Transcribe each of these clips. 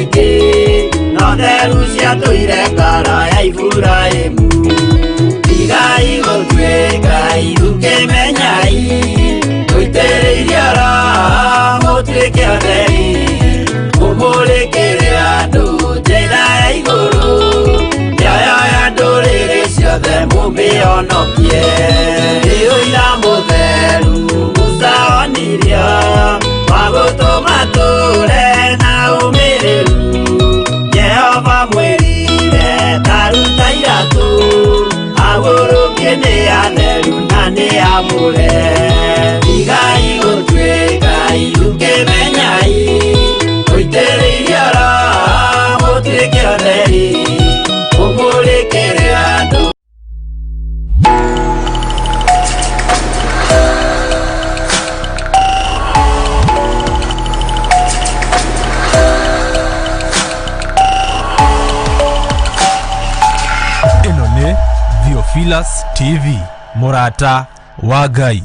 ingĩ no theru ciatũire ngoro ya Iburahĩmu. Tigai gũtuĩka ithukĩmenyai, mũitĩrĩirie Roho mũtuĩke atheri, mũmũrĩkĩre andũ njĩra ya igũrũ, mĩoyo ya ndũrĩrĩ ciothe mũmĩhonokie. Nĩ ũira mũtheru Musa onirio, wa gũtũma tũre na ũmĩrĩru. Jehova mwĩrire ta ruta iratũ, agũrũkie nĩ atheru na nĩ amũre. Tigai gũtuĩka ithukĩmenyai, mũitĩrĩirie Roho mũtuĩke atheri, mũmũrĩkĩre andũ. Ĩno nĩ Theophilus TV, mũrata wa Ngai.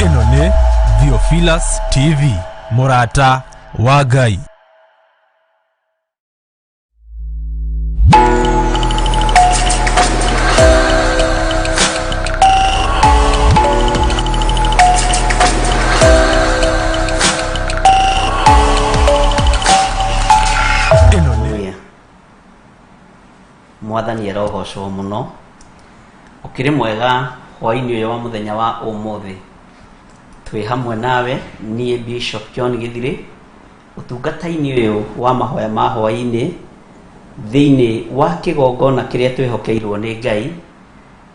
Ĩno nĩ Theophilus TV, mũrata wa Ngai. Ĩno nĩ Hallelujah. Mwathani arogocwo mũno. Ũkĩrĩ mwega hwainĩ ũyũ wa mũthenya wa ũmũthĩ. Twĩ hamwe nawe niĩ Bishop John Gĩthirĩ. Ũtungata-inĩ ũyũ wa mahoya ma hwaĩ-inĩ, thĩinĩ wa kĩgongona kĩrĩa twĩhokeirwo nĩ Ngai,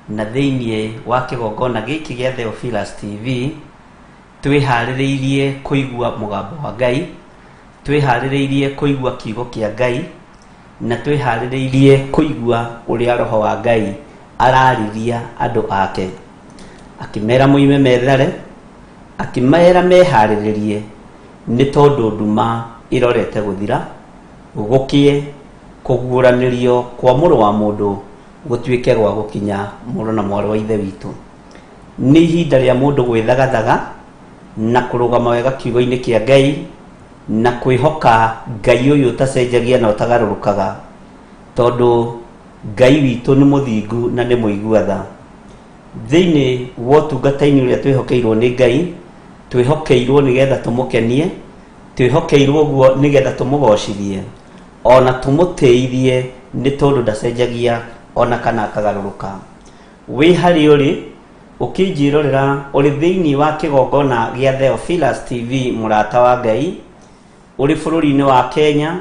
na thĩinĩ wa kĩgongona gĩkĩ gĩa Theophilus TV, twĩharĩrĩirie kũigua mũgambo wa Ngai, twĩharĩrĩirie kũigua kiugo kĩa Ngai, na twĩharĩrĩirie kũigua ũrĩa Roho wa Ngai ararĩria andũ ake. Akĩmera moime methare, akĩmera meharĩrĩrie Nĩ tondũ nduma ĩrorete gũthira, gũkĩe, kũguũranĩrio kwa Mũrũ wa Mũndũ gũtuĩke gwa gũkinya mũrũ na mwarĩ wa Ithe witũ. Nĩ ihinda rĩa mũndũ gwĩthagathaga na kũrũgama wega kiugo-inĩ kĩa Ngai na kwĩhoka Ngai ũyũ ũtacenjagia na ũtagarũrũkaga, tondũ Ngai witũ nĩ mũthingu na nĩ mũigua tha. Thĩinĩ wa ũtungata-inĩ ũrĩa twĩhokeirwo nĩ Ngai, twĩhokeirwo nĩgetha tũmũkenie, twĩhokeirwo ũguo nĩgetha tũmũgocithie, ona tũmũtĩithie nĩ tondũ ndacenjagia ona kana akagarũrũka. Wĩ harĩa ũrĩ, ũkĩnjĩrorera ũrĩ thĩinĩ wa kĩgongona gĩa Theophilus TV mũrata wa Ngai, ũrĩ bũrũri-inĩ wa Kenya,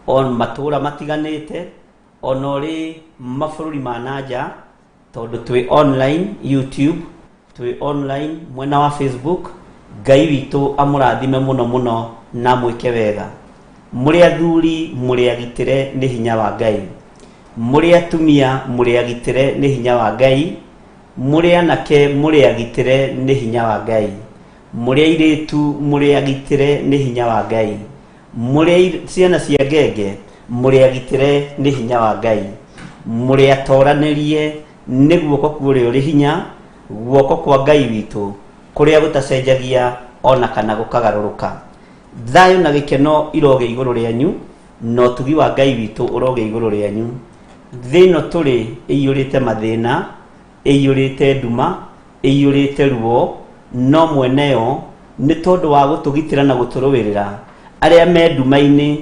o matũũra matiganĩte, ona ũrĩ mabũrũri ma na nja, tondũ twĩ online YouTube, twĩ online mwena wa Facebook. Ngai witũ amũrathime mũno mũno na amwĩke wega. Mũrĩ athuri mũrĩ agitĩre nĩ hinya wa Ngai, mũrĩ atumia mũrĩ agitĩre nĩ hinya wa Ngai, mũrĩ anake mũrĩ agitĩre nĩ hinya wa Ngai, mũrĩ airĩtu mũrĩ agitĩre nĩ hinya wa Ngai, mũrĩ ciana cia ngenge mũrĩ agitĩre nĩ hinya wa Ngai, mũrĩ atoranĩrie nĩ guoko kwa ũrĩa ũrĩ hinya, guoko kwa Ngai witũ kũrĩa gũtacenjagia ona kana gũkagarũrũka. Thayũ na gĩkeno irogĩa igũrũ rĩanyu, na ũtugi wa Ngai witũ ũrogĩa igũrũ rĩanyu. Thĩ ĩno tũrĩ ĩiyũrĩte mathĩna, ĩiyũrĩte nduma, ĩiyũrĩte ruo, no mwene yo nĩ tondũ wa gũtũgitĩra na gũtũrũĩrĩra, arĩa me nduma-inĩ,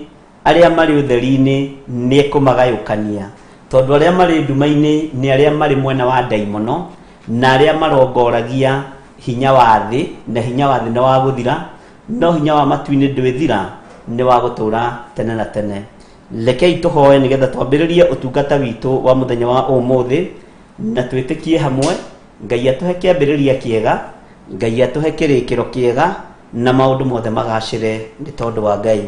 arĩa marĩ ũtheri-inĩ nĩ ekũmagayũkania. Tondũ arĩa marĩ nduma-inĩ nĩ arĩa marĩ mwena wa ndaimono, na arĩa marongoragia hinya wa thĩ, na hinya wa thĩ nĩ wa gũthira, no hinya wa matu-inĩ ndwĩthira, nĩ wa gũtũũra tene na tene. Rekei tũhoe nĩgetha twambĩrĩrie ũtungata witũ wa mũthenya wa ũmũthĩ, na twĩtĩkie hamwe Ngai atũhe kĩambĩrĩria kĩega, Ngai atũhe kĩrĩkĩro kĩega, na maũndũ mothe magacĩre nĩ tondũ wa Ngai.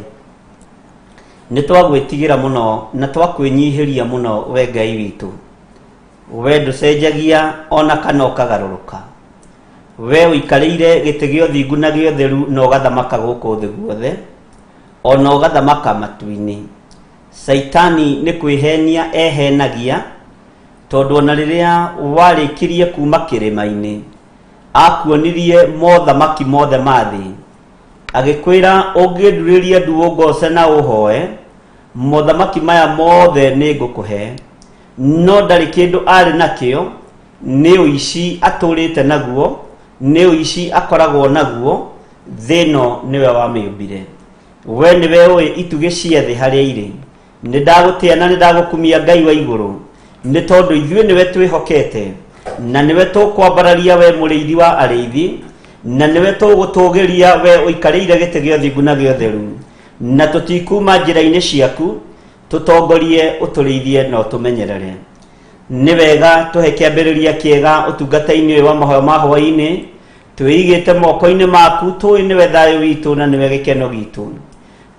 Nĩ twagwĩtigĩra mũno na twakwĩnyihĩria mũno we Ngai witũ. We ndũcenjagia ona kana ũkagarũrũka. We ũikarĩire gĩtĩ gĩa ũthingu na gĩa ũtheru na ũgathamaka gũkũ thĩ guothe. Ona ũgathamaka matu-inĩ. Caitani nĩ kwĩhenia ehenagia, tondũ ona rĩrĩa warĩkirie kuma kĩrĩma-inĩ, akuonirie mothamaki mothe ma thĩ, agĩkwĩra ũngĩndurĩria ndu ũngoce na ũhoe, mothamaki maya mothe nĩ ngũkũhe. No ndarĩ kĩndũ arĩ nakĩo, nĩ ũici atũrĩte naguo, nĩ ũici akoragwo naguo, thĩ ĩno nĩwe wamĩũmbire. We nĩwe ũĩ itugĩ cia thĩ harĩa irĩ. Nĩ ndagũtĩa na nĩ ndagũkumia Ngai wa igũrũ, nĩ tondũ ithuĩ nĩwe twĩhokete, na nĩwe tũkwambararia we mũrĩithi wa arĩithi, na nĩwe tũgũtũgĩria we ũikarĩire gĩtĩ gĩa ũthingu na gĩa ũtheru, na tũtikuma njĩra-inĩ ciaku, tũtongorie, ũtũrĩithie na ũtũmenyerere. Nĩ wega tũhe kĩambĩrĩria kĩega ũtungata-inĩ ũyũ wa mahoya ma hwaĩ-inĩ, twĩigĩte moko-inĩ maku, tũĩ nĩwe thayũ witũ na nĩwe gĩkeno gitũ.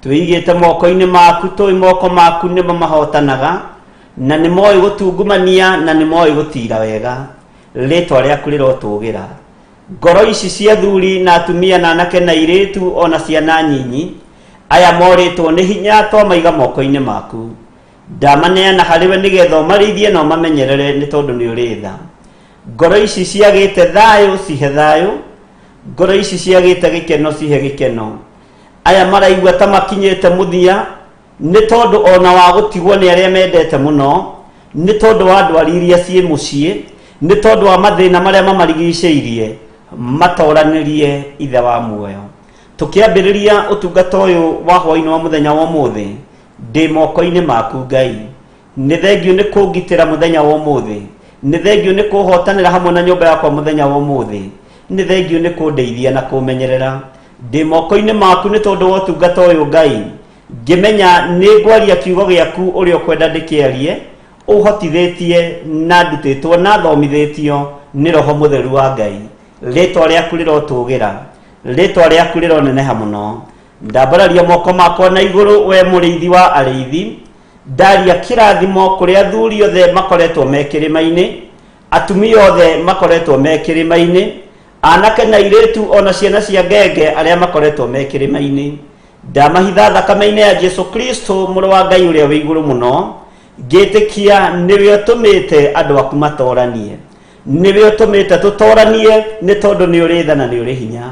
Twĩigĩte moko-inĩ maku, tũĩ moko maku nĩmo mahotanaga, na nĩ moĩ gũtungumania na nĩ moĩ gũtiira wega. Rĩtwa rĩaku rĩrotũgĩra. Ngoro ici cia athuri na atumia na anake na airĩtu o na ciana nyinyi, aya morĩtwo nĩ hinya twamaiga moko-inĩ maku. Ndamaneana harĩ we nĩgetha ũmarĩithie na ũmamenyerere nĩ tondũ nĩ ũrĩ tha. Ngoro ici ciagĩte thayũ cihe thayũ, ngoro ici ciagĩte gĩkeno cihe gĩkeno. Aya maraigua ta makinyĩte mũthia nĩ tondũ ona wa gũtigwo nĩ arĩa mendete mũno, nĩ tondũ wa ndwari iria ciĩ mũciĩ, nĩ tondũ wa mathĩna marĩa mamarigicĩirie, matoranĩrie Ithe wa muoyo. Tũkĩambĩrĩria ũtungata ũyũ wa hwaĩ-inĩ wa mũthenya wa ũmũthĩ, ndĩ moko-inĩ maku Ngai. Nĩ thengiũ nĩ kũngitĩra mũthenya wa ũmũthĩ. Nĩ thengiũ nĩ kũhotanĩra hamwe na nyũmba yakwa mũthenya wa ũmũthĩ. Nĩ thengiũ nĩ kũndeithia na kũmenyerera. Ndĩ moko-inĩ maku nĩ tondũ wa ũtungata ũyũ Ngai. Ngĩmenya nĩ ngwaria kiugo gĩaku ũrĩa ũkwenda ndĩkĩarie, ũhotithĩtie na ndutĩtwo na thomithĩtio nĩ Roho Mũtheru wa Ngai. Rĩtwa rĩaku rĩrotũgĩra. Rĩtwa rĩaku rĩroneneha mũno. Ndambararia moko makwa na igũrũ we mũrĩithi wa arĩithi. Ndaria kĩrathimo kũrĩ athuri othe makoretwo me kĩrĩma-inĩ, atumia othe makoretwo me kĩrĩma-inĩ, anake na airĩtu ona ciana cia ngenge arĩa makoretwo me kĩrĩma-inĩ. Ndamahitha thakame-inĩ ya Jesu Kristo mũrũ wa Ngai ũrĩa wĩ igũrũ mũno, ngĩtĩkia nĩwe ũtũmĩte andũ aku matoranie. Nĩwe ũtũmĩte tũtoranie nĩ tondũ nĩ ũrĩ tha na nĩ ũrĩ hinya.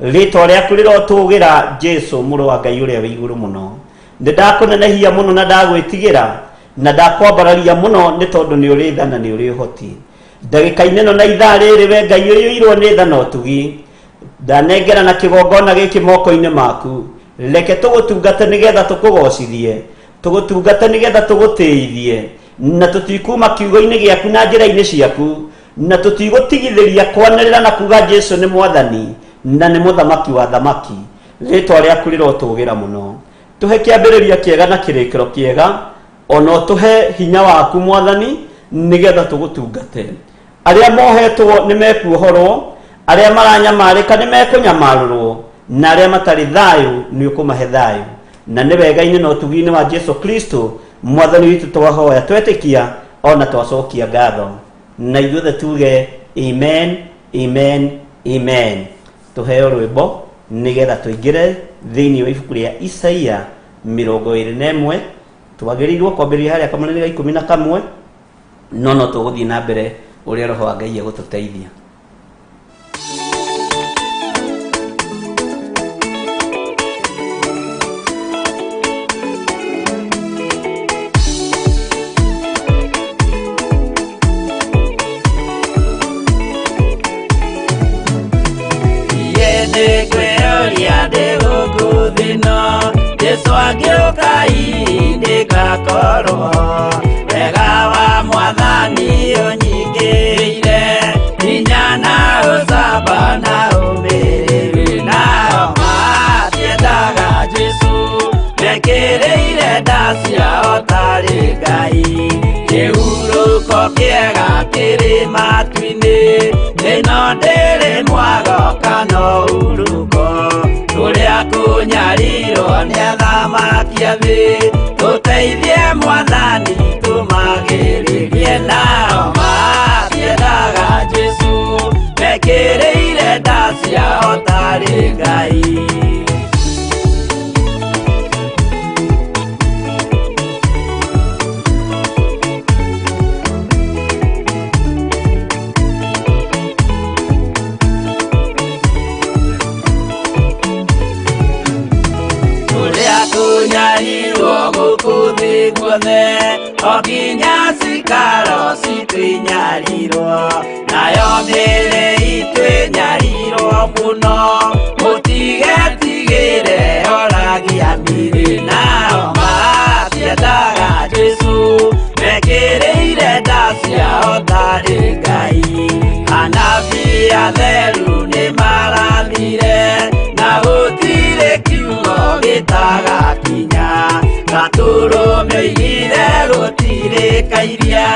Rĩtwa rĩaku rĩrotũgĩra Jesu mũrũ wa Ngai ũrĩa wĩ igũrũ mũno. Nĩ ndakũnenehia mũno na ndagwĩtigĩra na ndakwambararia mũno nĩ tondũ nĩ ũrĩ tha na nĩ ũrĩ ũhoti. Ndagĩka-inĩ ĩno na ithaa rĩrĩ we Ngai ũiyũirwo nĩ tha na ũtugi, ndanengera na kĩgongona gĩkĩ moko-inĩ maku. Reke tũgũtungate nĩgetha tũkũgocithie, tũgũtungate nĩgetha tũgũtĩithie, na tũtikuma kiugo-inĩ gĩaku na njĩra-inĩ ciaku, na tũtigũtigithĩria kwanĩrĩra na kuga Jesu nĩ mwathani na nĩ mũthamaki wa thamaki. Rĩtwa rĩaku rĩrotũgĩra mũno. Tũhe kĩambĩrĩria kĩega na kĩrĩkĩro kĩega, ona ũtũhe hinya waku mwathani nĩgetha tũgũtungate. Arĩa mohetwo nĩ mekuohorwo, arĩa maranyamarĩka nĩ mekũnyamarũrwo, na arĩa matarĩ thayũ nĩ ũkũmahe thayũ. Na nĩ wega-inĩ na ũtugi-inĩ wa Jesu Kristo mwathani witũ twahoya twetĩkia ona twacokia ngatho. Na ithuothe tuge amen, amen, amen. Tũheo rwĩmbo nĩgetha tũingĩre thĩinĩ wa ibuku rĩa Isaia 21. Twagĩrĩirwo kwambĩrĩria harĩa kamũnene ga 11, no no tũgũthiĩ na mbere ũrĩa Roho wa Ngai egũtũteithia. Jesu angĩũka ndĩgakorwo wega wa mwathani ũnyingĩrĩire hinya na ũcamba na ũmĩrĩru nao matiendaga Jesu mekĩrĩire nda ciao tarĩ Ngai kĩhurũko kĩega kĩrĩ matu-inĩ ĩno ndĩrĩ mwago kana ũhurũko kũrĩa kũnyarirwo nĩ athamaki a thĩ tũteithie mwathani tũmagĩrĩrie nao matiendaga Jesu mekĩrĩire nda ciao tarĩ Ngai. Tũkũnyarirwo gũkũ thĩ guothe, o nginya cikaro citũ inyarirwo, nayo mĩĩrĩ itũ ĩnyarirwo mũno. Mũtigetigĩre oragia mĩrĩ, nao matiendaga Jesũ, mekĩrĩire nda ciao tarĩ Ngai. Anabii atheru nĩmarathire, na gũtirĩ kiugo gĩtagakinya. Gatũrũme oigire gũtirĩ kairia,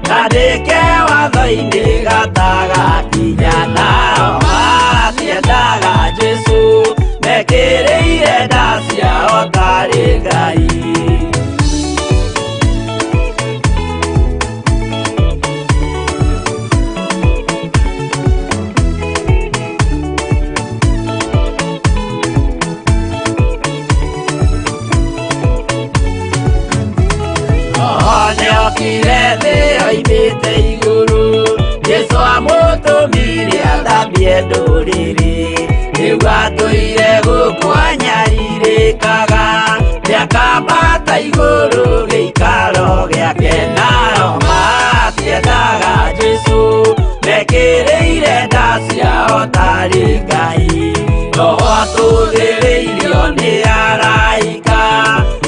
kandĩke watho-inĩ gatagakinya. Nao matiendaga Jesũ, mekĩrĩire nda ciao tarĩ Ngai. Nĩokire thĩ oimĩte igũrũ, Jesũ amũtũmire athambie ndũrĩrĩ. Rĩu atũire gũkũ anyarirĩkaga, nĩakambata igũrũ gĩikaro gĩake. Nao matiendaga Jesũ, mekĩrĩire nda ciao tarĩ Ngai. Roho atũthĩrĩirio nĩ araika,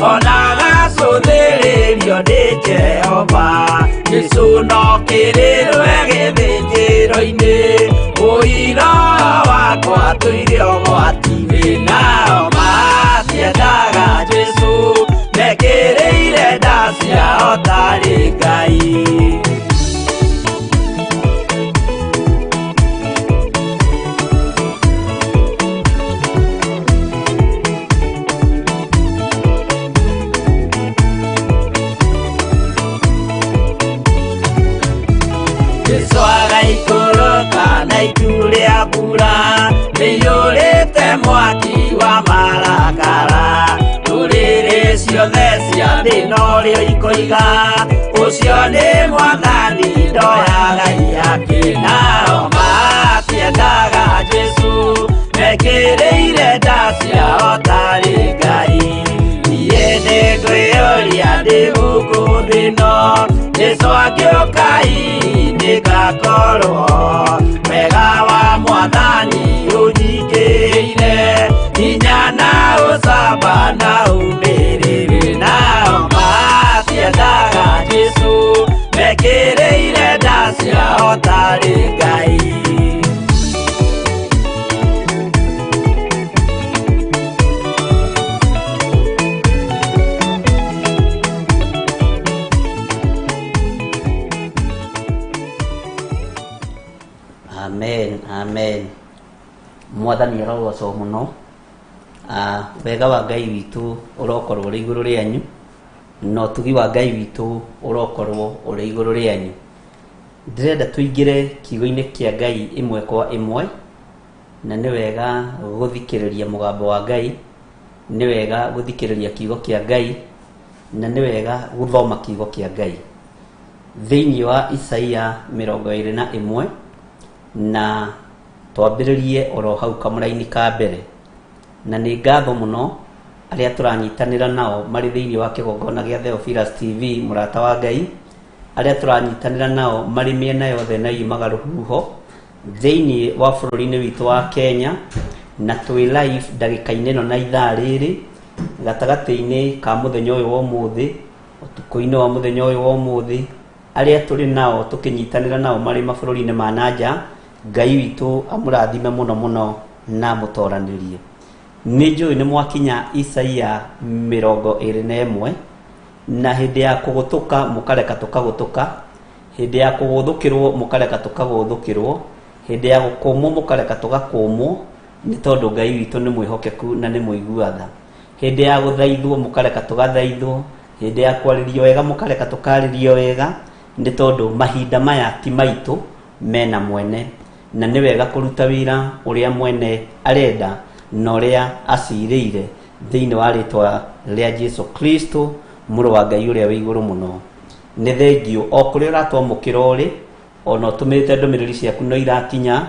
ona agacũthĩrĩrio nĩ Jehova. Jesũ no kĩrĩrwe gĩthĩnjĩro-inĩ, ũira wakwa tũire ũgwati-inĩ. Nao matiendaga Jesũ, mekĩrĩire nda ciao tarĩ Ngai. Jesũ agaikũrũka na itu rĩa mbura rĩiyũrĩte mwaki wa marakara. Ndũrĩrĩ ciothe cia thĩ norĩo ikoiga, ũcio nĩ Mwathani ndoyaga ihaki. Nao matiendaga Jesũ, mekĩrĩire nda ciao tarĩ Ngai. Niĩ nĩngwĩyũria ndĩ gũkũ thĩ ĩno, Jesũ angĩũka hihi nĩngakorwo. Wega wa Mwathani ũnyingĩrĩire, hinya na ũcamba na ũmĩrĩru. Nao matiendaga Jesũ, mekĩrĩire nda ciao tarĩ Ngai. Amen, amen. Mwathani arogocwo mũno. Wega wa Ngai witũ ũrokorwo ũrĩ igũrũ rĩanyu, na ũtugi wa Ngai witũ ũrokorwo ũrĩ igũrũ rĩanyu. Ndĩrenda tũingĩre kiugo-inĩ kĩa Ngai ĩmwe kwa ĩmwe, na nĩ wega gũthikĩrĩria mũgambo wa Ngai, nĩ wega gũthikĩrĩria kiugo kĩa Ngai, na nĩ wega gũthoma kiugo kĩa Ngai. Thĩinĩ wa Isaia 21, na twambĩrĩrie oro hau kamũraini ka mbere. Na nĩ ngatho mũno arĩa tũranyitanĩra nao marĩ thĩinĩ wa kĩgongona gĩa Theophilus TV, mũrata wa Ngai, arĩa tũranyitanĩra nao marĩ mĩena yothe na yumaga rũhuho thĩinĩ wa bũrũri-inĩ witũ wa Kenya, na twĩ live ndagĩka-inĩ ĩno na ithaa rĩrĩ gatagatĩ-inĩ ka mũthenya ũyũ wa ũmũthĩ, ũtukũ-inĩ wa mũthenya ũyũ wa ũmũthĩ, arĩa tũrĩ nao tũkĩnyitanĩra nao marĩ mabũrũri-inĩ ma nanja. Ngai witũ amũrathime mũno mũno na amũtoranĩrie. Nĩ njũĩ nĩ mwakinya Isaia 21, na hĩndĩ ya kũgũtũka mũkareka tũkagũtũka, hĩndĩ ya kũgũthũkĩrwo mũkareka tũkagũthũkĩrwo, hĩndĩ ya gũkũmwo mũkareka tũgakũmwo, nĩ tondũ Ngai witũ nĩ mwĩhokeku na nĩ mũigua tha. Hĩndĩ ya gũthaithwo mũkareka tũgathaithwo, hĩndĩ ya kwarĩrio wega mũkareka tũkarĩrio wega, nĩ tondũ mahinda maya ti maitũ, mena mwene, na nĩ wega kũruta wĩra ũrĩa mwene arenda na ũrĩa acirĩire thĩinĩ wa rĩtwa rĩa Jesu Kristo, mũrũ wa Ngai ũrĩa wĩ igũrũ mũno. Nĩ thengio o kũrĩa ũratwamũkĩra ũrĩ, ona ũtũmĩte ndũmĩrĩri ciaku no irakinya.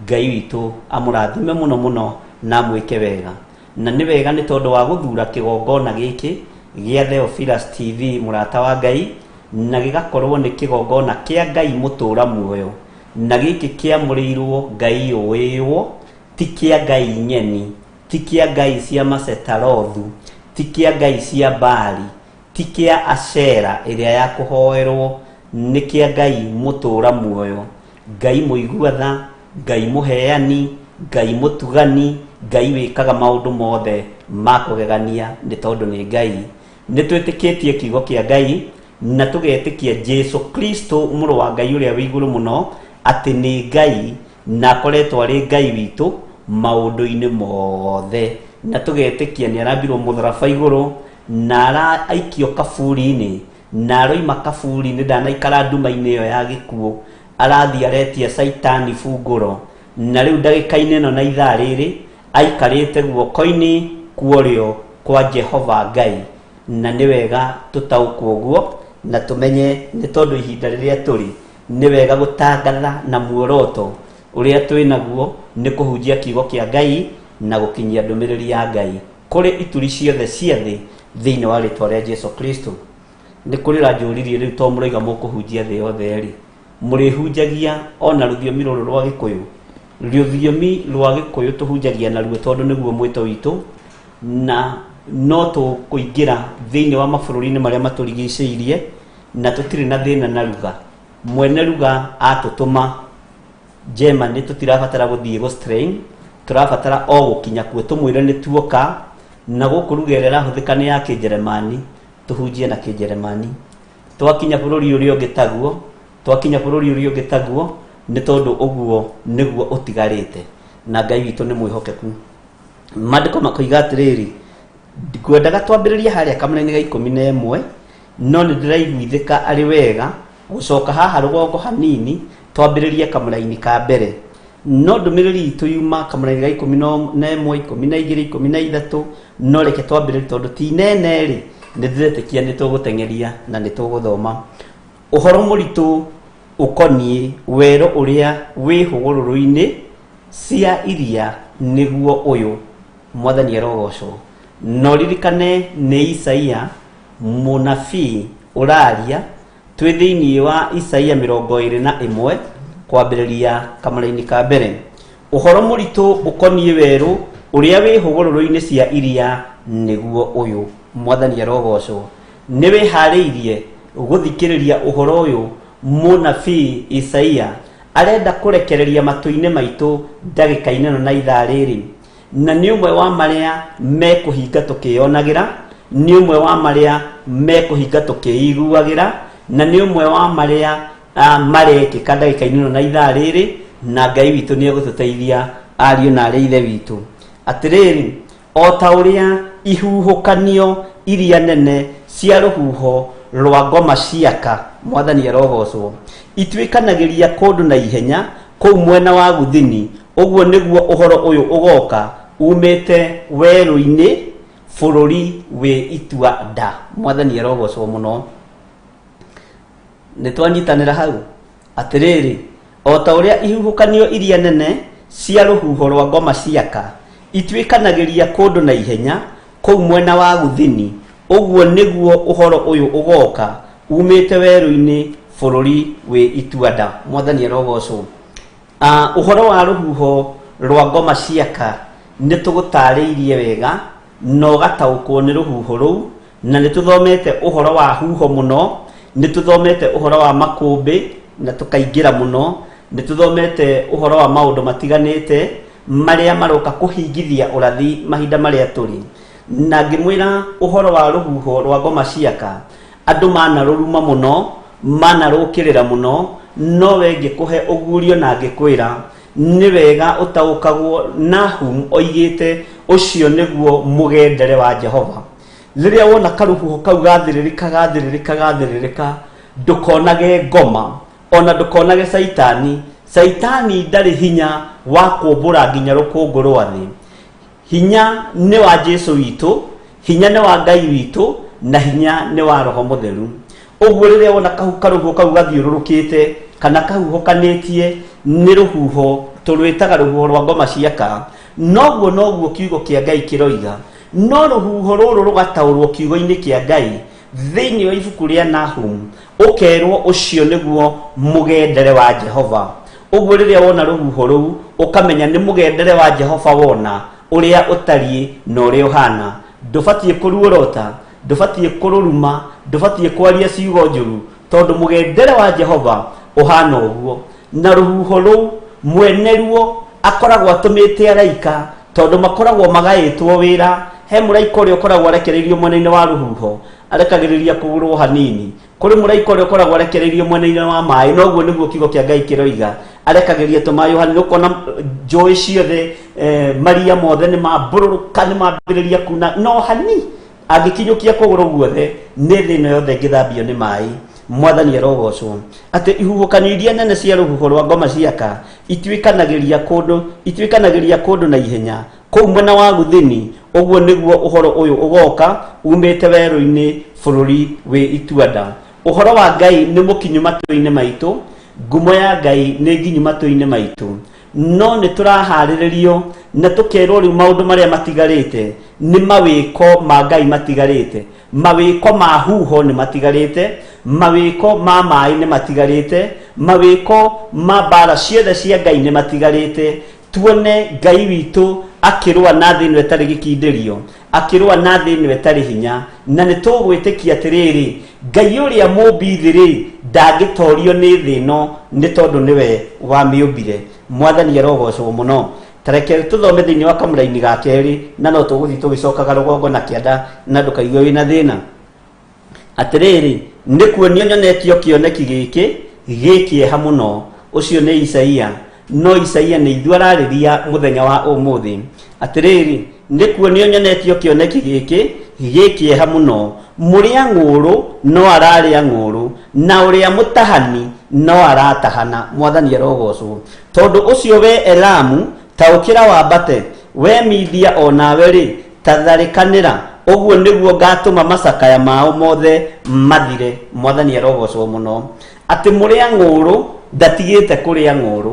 Ngai witũ amũrathime mũno mũno na amwĩke wega. Na nĩ wega nĩ tondũ wa gũthura kĩgongona gĩkĩ gĩa Theophilus TV mũrata wa Ngai, na gĩgakorwo nĩ kĩgongona kĩa Ngai mũtũra muoyo, na gĩkĩ kĩamũrĩirwo Ngai ũĩwo, ti kĩa Ngai nyeni, ti kĩa Ngai cia Masetarothu, ti kĩa Ngai cia Baali, ti kĩa Ashera ĩrĩa ya kũhoerwo, nĩ kĩa Ngai mũtũra muoyo, Ngai mũigua tha, Ngai mũheani, Ngai mũtugani, Ngai wĩkaga maũndũ mothe ma kũgegania nĩ tondũ nĩ Ngai. Nĩ twĩtĩkĩtie kiugo kĩa Ngai na tũgetĩkia Jesu Kristo mũrũ wa Ngai ũrĩa wĩ igũrũ mũno atĩ nĩ Ngai na akoretwo arĩ Ngai witũ maũndũ-inĩ mothe, na tũgetĩkia nĩ arambirwo mũtharaba igũrũ na araikio kaburi-inĩ na aroima kaburi-inĩ, ndanaikara nduma-inĩ ĩyo ya gĩkuũ, arathiĩ aretia Caitani bungũro, na rĩu ndagĩka-inĩ ĩno na ithaa rĩrĩ aikarĩte guoko-inĩ kuorĩo kwa Jehova Ngai. Na nĩ wega tũtaũkwo ũguo na tũmenye nĩ tondũ ihinda rĩrĩa tũrĩ nĩ wega gũtangatha na muoroto ũrĩa twĩ naguo nĩ kũhunjia kiugo kĩa Ngai na gũkinyia ndũmĩrĩri ya Ngai kũrĩ ituri ciothe cia thĩ thĩinĩ wa rĩtwa rĩa Jesu Kristo. Nĩ kũrĩ ũranjũririe rĩu to mũroiga mũkũhunjia thĩ yothe rĩ, mũrĩhunjagia ona rũthiomi rũrũ rwa Gĩkũyũ? Rũthiomi rwa Gĩkũyũ tũhunjagia naruo tondũ nĩguo mwĩto witũ, na no tũkũingĩra thĩinĩ wa mabũrũri-inĩ marĩa matũrigicĩirie na tũtirĩ na thĩna na ruga. Mwene ruga atũtũma Germany tũtirabatara gũthiĩ gũ strain, tũrabatara o gũkinya kuo tũmwĩre nĩ tuoka, na gũkũ ruga ĩrĩa ĩrahũthĩka nĩ ya Kĩnjeremani, tũhunjie na Kĩnjeremani. Twakinya bũrũri ũrĩa ũngĩ taguo, twakinya bũrũri ũrĩa ũngĩ taguo, nĩ tondũ ũguo nĩguo ũtigarĩte, na Ngai witũ nĩ mwĩhokeku. Maandĩko makoiga atĩrĩrĩ, ngwendaga twambĩrĩrie harĩa kamũra-inĩ ga 11, no nĩ ndĩraiguithĩka arĩ wega gũcoka haha rũgongo hanini twambĩrĩrie kamũra-inĩ ka mbere. No ndũmĩrĩri itũ yuma kamũra-inĩ ga 11, 12, 13, no reke twambĩrĩrie tondũ ti nene rĩ, nĩ ndĩretĩkia nĩ tũgũteng'eria na nĩ tũgũthoma. Ũhoro mũritũ ũkoniĩ werũ ũrĩa wĩ hũgũrũrũ-inĩ cia iria nĩguo ũyũ, Mwathani arogocwo. Na ũririkane nĩ Isaia mũnabii ũraria, twĩ thĩinĩ wa Isaia 21 kwambĩrĩria kamũraini ka mbere. Ũhoro mũritũ ũkoniĩ werũ ũrĩa wĩ hũgũrũrũ-inĩ cia iria nĩguo ũyũ, Mwathani arogocwo. Nĩ wĩharĩirie gũthikĩrĩria ũhoro ũyũ mũnabii Isaia arenda kũrekereria matũ-inĩ maitũ ndagĩka-inĩ ĩno na ithaa rĩrĩ? Na nĩ ũmwe wa marĩa mekũhinga tũkĩyonagĩra, nĩ ũmwe wa marĩa mekũhinga tũkĩiguagĩra, na nĩ ũmwe wa marĩa marekĩka ndagĩka-inĩ ĩno na ithaa rĩrĩ, na Ngai witũ nĩ egũtũteithia ariũ na arĩ ithe witũ. Atĩrĩrĩ, o ta ũrĩa ihuhũkanio iria nene cia rũhuho rwa ngoma ciaka, Mwathani arogocwo, ituĩkanagĩria kũndũ na ihenya kũu mwena wa gũthini, ũguo nĩguo ũhoro ũyũ ũgoka umĩte werũ-inĩ bũrũri wĩ itua nda. Mwathani arogocwo mũno. Nĩ twanyitanĩra hau? Atĩrĩrĩ, o ta ũrĩa ihuhũkanio iria nene cia rũhuho rwa ngoma ciaka ituĩkanagĩria kũndũ na ihenya kũu mwena wa gũthini, ũguo nĩguo ũhoro ũyũ ũgoka umĩte werũ-inĩ bũrũri wĩ itua-nda. Mwathani arogocwo. Ũhoro wa rũhuho rwa ngoma ciaka nĩ tũgũtarĩirie wega na ũgataũkwo nĩ rũhuho rũu, na nĩ tũthomete ũhoro wa huho mũno, nĩ tũthomete ũhoro wa makũmbĩ na tũkaingĩra mũno, nĩ tũthomete ũhoro wa maũndũ matiganĩte marĩa maroka kũhingithia ũrathi mahinda marĩa tũrĩ. Na ngĩmwĩra ũhoro wa rũhuho rwa ngoma ciaka, andũ manarũruma mũno, manarũkĩrĩra mũno, no we ngĩkũhe ũguũrio na ngĩkwĩra nĩ wega ũtaũkagwo. Nahum oigĩte ũcio nĩguo mũgendere wa Jehova. Rĩrĩa wona karũhuho kau gathĩrĩrĩka gathĩrĩrĩka gathĩrĩrĩka, ndũkonage ngoma ona ndũkonage Caitani. Caitani ndarĩ hinya wa kũmbũra nginya rũkũngũ rwa thĩ. Hinya nĩ wa Jesu witũ, hinya nĩ wa Ngai witũ, na hinya nĩ wa Roho Mũtheru. Ũguo rĩrĩa wona karũhuho kau gathiũrũrũkĩte kana kahuhũkanĩtie, nĩ rũhuho tũrwĩtaga rũhuho rwa ngoma ciaka. Noguo noguo kiugo kĩa Ngai kĩroiga. No rũhuho rũrũ rũgataũrwo kiugo-inĩ kĩa Ngai thĩinĩ wa ibuku rĩa Nahum, ũkerwo ũcio nĩguo mũgendere wa Jehova. Ũguo rĩrĩa wona rũhuho rũu ũkamenya nĩ mũgendere wa Jehova wona ũrĩa ũtariĩ na ũrĩa ũhana. Ndũbatiĩ kũruorota, ndũbatiĩ kũrũruma, ndũbatiĩ kwaria ciugo njũru, tondũ mũgendere wa Jehova ũhana ũguo. Na rũhuho rũu mwene ruo akoragwo atũmĩte araika, tondũ makoragwo magaĩtwo wĩra. He mũraika ũrĩa ũkoragwo arekereirio mwena-inĩ wa rũhuho, arekagĩrĩria kũgũrwo hanini. Kũrĩ mũraika ũrĩa ũkoragwo arekereirio mwena-inĩ wa maĩ, noguo nĩguo kiugo kĩa Ngai kĩroiga, arekagĩria tũmaĩ hanini, ũkona njũĩ ciothe, maria mothe nĩ mambũrũrũka, nĩ mambĩrĩria kuna, no hani angĩkinyũkia kũgũrũ guothe nĩ thĩ ĩno yothe ĩngĩthambio nĩ maĩ. Mwathani arogocwo. Atĩ ihuhũkanio iria nene cia rũhuho rwa ngoma ciaka ituĩkanagĩria kũndũ, ituĩkanagĩria kũndũ na ihenya kũu mwena wa gũthini. Ũguo nĩguo ũhoro ũyũ ũgoka umĩte werũ-inĩ bũrũri wĩ ituanda. Ũhoro wa Ngai nĩ mũkinyu matũ-inĩ maitũ, ngumo ya Ngai nĩ nginyu matũ-inĩ maitũ. No nĩ tũraharĩrĩrio na tũkerwo rĩu maũndũ marĩa matigarĩte nĩ mawĩko ma Ngai matigarĩte. Mawĩko ma huho nĩ matigarĩte, mawĩko ma maĩ nĩ matigarĩte, mawĩko ma mbara ciothe cia Ngai nĩ matigarĩte. Tuone Ngai witũ akĩrũa na thĩ ĩno ĩtarĩ gĩkindĩrio, akĩrũa na thĩ ĩno ĩtarĩ hinya. Na nĩ tũgwĩtĩkia atĩrĩrĩ, Ngai ũrĩa mũmbi thĩ rĩ, ndangĩtorio nĩ thĩ ĩno, nĩ tondũ nĩwe wamĩũmbire. Mwathani arogocwo mũno. Ta reke tũthome thĩinĩ wa kamũraini ga kerĩ, na no tũgũthiĩ tũgĩcokaga rũgongo na kĩanda na ndũkaigue wĩna thĩna. Atĩrĩrĩ, nĩ kuonio nyonetio kĩoneki gĩkĩ gĩ kĩeha mũno. Ũcio nĩ Isaia, no Isaia nĩ ithuĩ ararĩria mũthenya wa ũmũthĩ. Atĩrĩrĩ, nĩ kuonio nyonetio kĩoneki gĩkĩ gĩ kĩeha mũno. Mũrĩa ng'ũũrũ no ararĩa ng'ũũrũ, na ũrĩa mũtahani no aratahana. Mwathani arogocwo. Tondũ ũcio we Elamu, ta ũkĩra wambate, we Media o nawe rĩ, ta tharĩkanĩra. Ũguo nĩguo ngatũma macakaya mao mothe mathire. Mwathani arogocwo mũno. Atĩ mũrĩa ng'ũũrũ ndatigĩte kũrĩa ng'ũũrũ.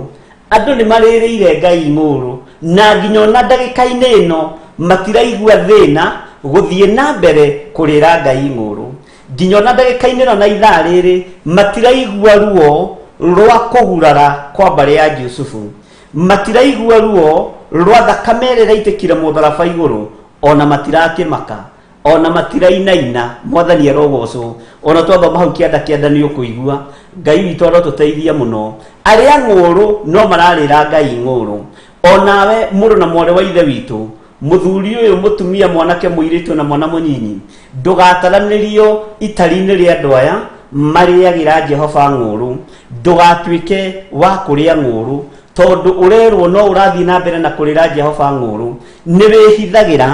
Andũ nĩ marĩrĩire Ngai ng'ũũrũ, na nginya ona ndagĩka-inĩ ĩno matiraigua thĩna gũthiĩ na mbere kũrĩra Ngai ng'ũũrũ. Nginya ona ndagĩka-inĩ ĩno na ithaa rĩrĩ matiraigua ruo rwa kũgurara kwa mbarĩ ya Jusufu. Matiraigua ruo rwa thakame ĩrĩa ĩraitĩkire mũtharaba igũrũ, ona matirakĩmaka, ona matirainaina. Mwathani arogocwo. Ona twathoma hau kĩanda kĩanda nĩ ũkũigua. Ngai witũ arotũteithia mũno. Arĩa ng'ũũrũ no mararĩra Ngai ng'ũũrũ. Onawe mũrũ na mwarĩ wa ithe witũ, mũthuri ũyũ, mũtumia, mwanake, mũirĩtu na mwana mũnyinyi, ndũgataranĩrio itari-inĩ rĩa andũ aya marĩagĩra Jehova ng'ũũrũ. Ndũgatuĩke wa kũrĩa ng'ũũrũ, tondũ ũrerwo no ũrathiĩ na mbere na kũrĩra Jehova ng'ũũrũ. Nĩ wĩhithagĩra,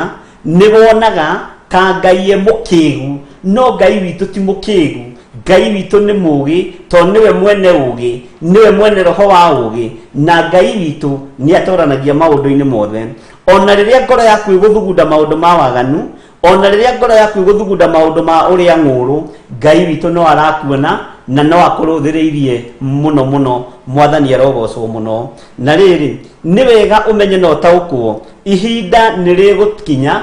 nĩ wonaga ta Ngai e mũkĩgu, no Ngai witũ ti mũkĩgu. Ngai witũ nĩ mũũgĩ, tondũ nĩwe mwene ũũgĩ, nĩwe mwene roho wa ũũgĩ, na Ngai witũ nĩ atoranagia maũndũ-inĩ mothe. Ona rĩrĩa ngoro yaku ĩgũthugunda maũndũ ma waganu, ona rĩrĩa ngoro yaku ĩgũthugunda maũndũ ma ũrĩa ng'ũũrũ, Ngai witũ no arakuona na no akũrũthĩrĩirie mũno mũno. Mwathani arogocwo mũno. Na rĩrĩ, nĩ wega ũmenye na ũtaũkwo, ihinda nĩ rĩgũkinya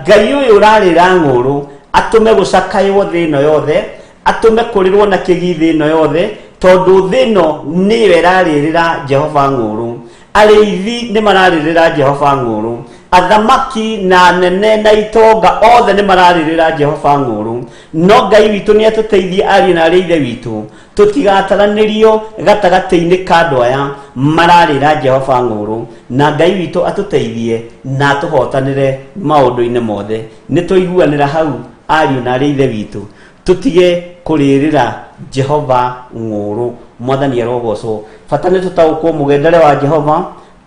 Ngai ũyũ ũrarĩra ng'ũũrũ atũme gũcakaywo thĩ ĩno yothe, atũme kũrĩrwo na kĩgi thĩ ĩno yothe, tondũ thĩ ĩno nĩyo ĩrarĩrĩra Jehova ng'ũũrũ. Arĩithi nĩ mararĩrĩra Jehova ng'ũũrũ, athamaki na anene na itonga othe nĩ mararĩrĩra Jehova ng'ũũrũ. No Ngai witũ nĩ atũteithie ariũ na arĩ ithe witũ, tũtigataranĩrio gatagatĩ-inĩ ka andũ aya mararĩra Jehova ng'ũũrũ, na Ngai witũ atũteithie na atũhotanĩre maũndũ-inĩ mothe. Nĩ twaiguanĩra hau ariũ na arĩ ithe witũ, tũtige kũrĩrĩra Jehova ng'ũũrũ. Mwathani arogocwo. Bata nĩ tũtaũkwo mũgendere wa Jehova,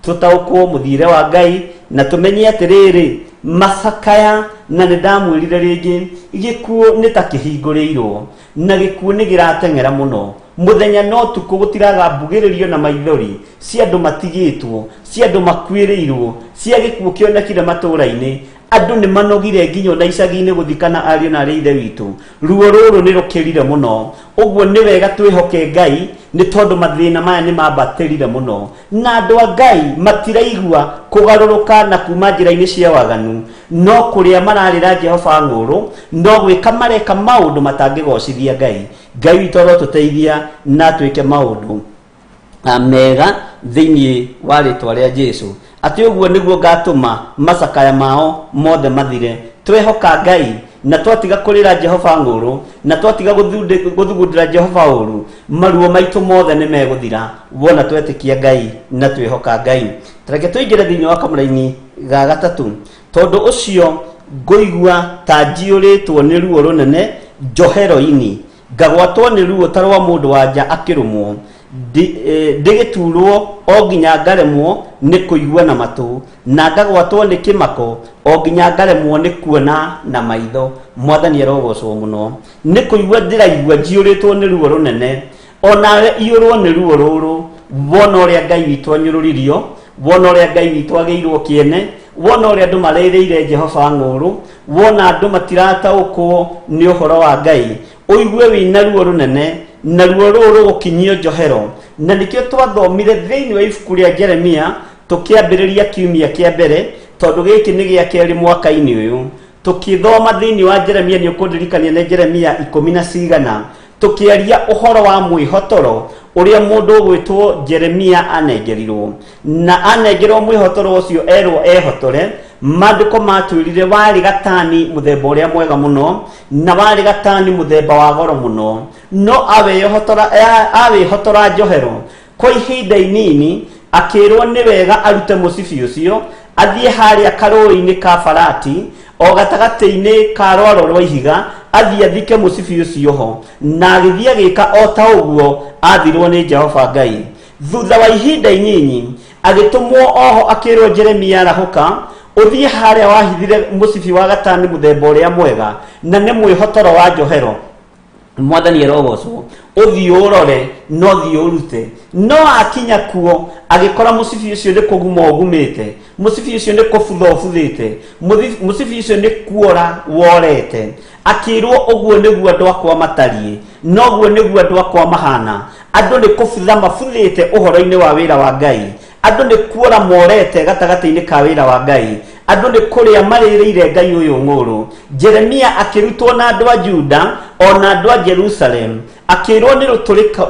tũtaũkwo mũthiĩre wa Ngai, na tũmenye atĩrĩrĩ, macakaya, na nĩ ndamwĩrire rĩngĩ, gĩkuũ nĩ ta kĩhingũrĩirwo, na gĩkuũ nĩ gĩrateng'era mũno. Mũthenya na ũtukũ gũtiraga mbugĩrĩrio na maithori cia andũ matigĩtwo, cia andũ makuĩrĩirwo, cia gĩkuũ kĩonekire matũũra-inĩ. Andũ nĩ manogire nginya ona icagi-inĩ gũthikana ariũ na arĩ ithe witũ. Ruo rũrũ nĩ rũkĩrire mũno. Ũguo nĩ wega twĩhoke Ngai nĩ tondũ mathĩna maya nĩ mambatĩrire mũno. Na andũ a Ngai matiraigua kũgarũrũka na kuma njĩra-inĩ cia waganu, no kũrĩa mararĩra Jehova ng'ũũrũ, no gwĩka mareka maũndũ matangĩgoocithia Ngai. Ngai witũ arotũteithia na atwĩke maũndũ mega thĩinĩ wa rĩtwa rĩa Jesu. Atĩ ũguo nĩguo ngatũma macakaya mao mothe mathire. Twehoka Ngai na twatiga kũrĩra Jehova ng'ũũrũ na twatiga gũthugundĩra Jehova ũũru, maruo maitũ mothe nĩ megũthira wona twetĩkia Ngai na twĩhoka Ngai. Reke tũingĩre thĩinĩ wa kamũraini ga gatatũ. Tondũ ũcio ngũigua ta njiyũrĩtwo nĩ ruo rũnene njohero-inĩ, ngagwatwo nĩ ruo ta rwa mũndũ-wa-nja akĩrũmwo, ndĩgĩtuurwo o nginya ngaremwo nĩ kũigua na matũ, na ngagwatwo nĩ kĩmako o nginya ngaremwo nĩ kuona na maitho. Mwathani arogocwo mũno. Nĩ kũigua ndĩraigua njiyũrĩtwo nĩ ruo rũnene. O nawe iyũrwo nĩ ruo rũrũ, wona ũrĩa Ngai witũ anyũrũririo, wona ũrĩa Ngai witũ agĩirwo kĩene, wona ũrĩa andũ marĩrĩire Jehova ng'ũũrũ, wona andũ matirataũkwo nĩ ũhoro wa Ngai, ũigue wĩna ruo rũnene, na ruo rũrũ rũgũkinyio njohero. Na nĩkĩo twathomire thĩinĩ wa ibuku rĩa Jeremia tũkĩambĩrĩria kiumia kĩa mbere, tondũ gĩkĩ nĩ gĩa kerĩ mwaka-inĩ ũyũ. Tũkĩthoma thĩinĩ wa Jeremia, nĩ ũkũndirikania nĩ Jeremia ikũmi na cigana, tũkĩaria ũhoro wa mwĩhotoro ũrĩa mũndũ ũgwĩtwo Jeremia anengerirwo. Na anengerwo mwĩhotoro ũcio erwo ehotore, maandĩko matwĩrire warĩ gatani mũthemba ũrĩa mwega mũno, na warĩ gatani mũthemba wa goro mũno. No awĩhotora njohero kwa ihinda inini, akĩrwo nĩ wega arute mũcibi ũcio athiĩ harĩa karũũĩ-inĩ ka Farati, o gatagatĩ-inĩ ka rwaro rwa ihiga, athiĩ athike mũcibi ũcio ho. Na agĩthiĩ agĩka o ta ũguo aathirwo nĩ Jehova Ngai. Thutha wa ihinda inyinyi, agĩtũmwo oho akĩrwo, Jeremia, arahũka, ũthiĩ harĩa wahithire mũcibi wa gatani mũthemba ũrĩa mwega, na nĩ mwĩhotoro wa njohero. Mwathani arogocwo. Ũthiĩ ũrore na ũthiĩ ũrute. No akinya kuo agĩkora mũcibi ũcio nĩ kũguma ũgumĩte, mũcibi ũcio nĩ kũbutha ũbuthĩte, mũcibi ũcio nĩ kuora worete. Akĩrwo ũguo nĩguo andũ akwa matariĩ, noguo nĩguo andũ akwa mahana. Andũ nĩ kũbutha mabuthĩte ũhoro-inĩ wa wĩra wa Ngai. Andũ nĩ kuora morete gatagatĩ-inĩ ka wĩra wa Ngai. Andũ nĩ kũrĩa marĩrĩire Ngai ũyũ ng'ũũrũ. Jeremia akĩrutwo na andũ a Juda o na andũ a Jerusalemu, akĩĩrwo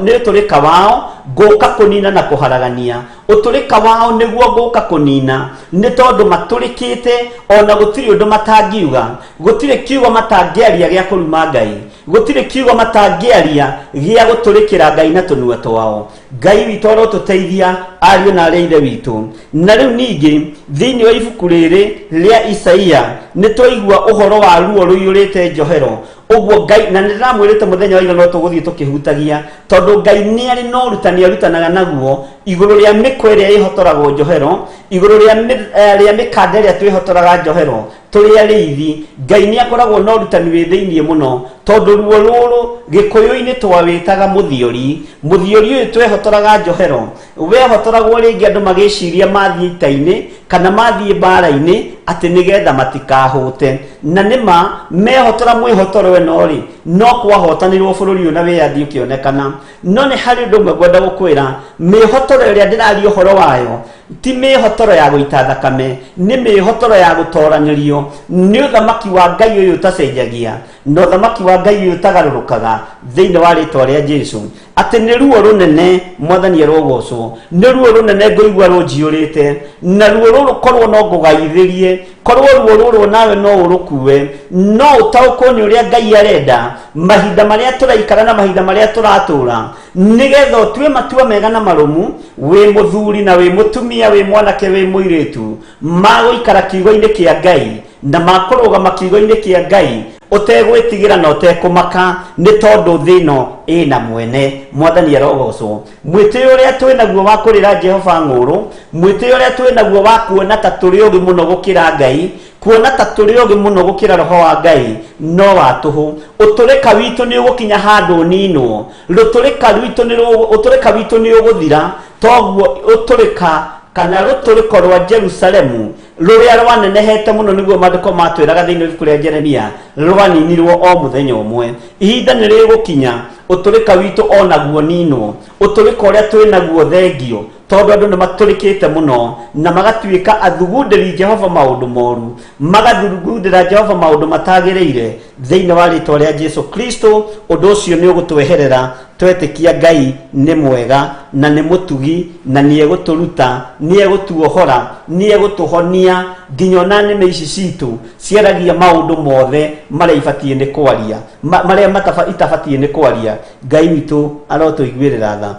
nĩ ũtũrĩka wao ngũka kũnina na kũharagania. Ũtũrĩka wao nĩguo ngũka kũnina, nĩ tondũ matũrĩkĩte o na gũtirĩ ũndũ matangiuga. Gũtirĩ kiugo matangĩaria gĩa kũruma Ngai. Gũtirĩ kiugo matangĩaria gĩa gũtũrĩkĩra Ngai na tũnua twao. Ngai witũ arotũteithia ariũ na arĩ a ithe witũ. Na rĩu ningĩ thĩinĩ wa ibuku rĩrĩ rĩa Isaia nĩ twaigua ũhoro wa ruo rũiyũrĩte njohero. Ũguo Ngai, na nĩ ndĩramwĩrĩte mũthenya wa ira no tũgũthiĩ tũkĩhutagia, tondũ Ngai nĩ arĩ na ũrutani arutanaga naguo igũrũ rĩa mĩkwa ĩrĩa ĩhotoragwo njohero, igũrũ rĩa mĩkanda ĩrĩa twĩhotoraga njohero tũrĩ arĩithi. Ngai nĩ akoragwo na ũrutani wĩ thĩinĩ mũno, tondũ ruo rũrũ Gĩkũyũ-inĩ twawĩtaga mũthiori. Mũthiori ũyũ twehotoraga njohero, wehotoragwo rĩngĩ andũ magĩciria mathiĩ ita-inĩ kana mathiĩ mbara-inĩ atĩ nĩgetha matikahũte. Na nĩma mehotora mwĩhotoro ĩno-rĩ, no kwahotanirwo bũrũri ũyũ na wĩyathi ũkĩonekana. No nĩ harĩ ũndũ ũmwe ngwenda gũkwĩra, mĩhotoro ĩrĩa ndĩraria ũhoro wayo ti mĩhotoro ya gũita thakame, nĩ mĩhotoro ya gũtoranĩrio nĩ ũthamaki wa Ngai ũyũ ũtacenjagia na ũthamaki wa Ngai ũyũ ũtagarũrũkaga thĩinĩ wa rĩtwa rĩa Jesu. Atĩ nĩ ruo rũnene, Mwathani arogocwo, nĩ ruo rũnene ngũigua rũnjiyũrĩte, na ruo rũrũ korwo no ngũgaithĩrie, korwo ruo rũrũ nawe no ũrũkue, no ũtaũkwo nĩ ũrĩa Ngai arenda mahinda marĩa tũraikara na mahinda marĩa tũratũra, nĩgetha ũtue matua mega na marũmu, wĩ mũthuri na wĩ mũtumia, wĩ mwanake, wĩ mũirĩtu, ma gũikara kiugo-inĩ kĩa Ngai na ma kũrũgama kiugo-inĩ kĩa Ngai ũtegwĩtigĩra na ũtekũmaka, nĩ tondũ thĩ ĩno ĩna mwene. Mwathani arogocwo. Mwĩtĩo ũrĩa twĩ naguo wa kũrĩra Jehova ng'ũũrũ, mwĩtĩo ũrĩa twĩ naguo wa kuona ta tũrĩ ogĩ mũno gũkĩra Ngai, kuona ta tũrĩ ogĩ mũno gũkĩra Roho wa Ngai, no wa tũhũ. Ũtũrĩka witũ nĩ ũgũkinya handũ ũninwo. Rũtũrĩka rwitũ nĩ ũtũrĩka witũ nĩ ũgũthira, toguo ũtũrĩka kana rũtũrĩko rwa Jerusalemu. Rũrĩa rwanenehete mũno nĩguo maandĩko matwĩraga thĩinĩ wa ibuku rĩa Jeremia, rwaninirwo o mũthenya ũmwe. Ihinda nĩ rĩgũkinya ũtũrĩka witũ o naguo ninwo, ũtũrĩka ũrĩa twĩ naguo thengio, tondũ andũ nĩ matũrĩkĩte mũno na magatuĩka athugundĩri Jehova maũndũ moru, magathugundĩra Jehova maũndũ matagĩrĩire. Thĩinĩ wa rĩtwa rĩa Jesu Kristo, ũndũ ũcio nĩ ũgũtweherera twetĩkia Ngai nĩ mwega na nĩ mũtugi na nĩ egũtũruta, nĩ egũtuohora, nĩ egũtũhonia, nginya ona nĩmĩ ici citũ ciaragia maũndũ mothe marĩa ibatiĩ nĩ kwaria, marĩa itabatiĩ nĩ kwaria. Ngai witũ arotũiguĩrĩra tha.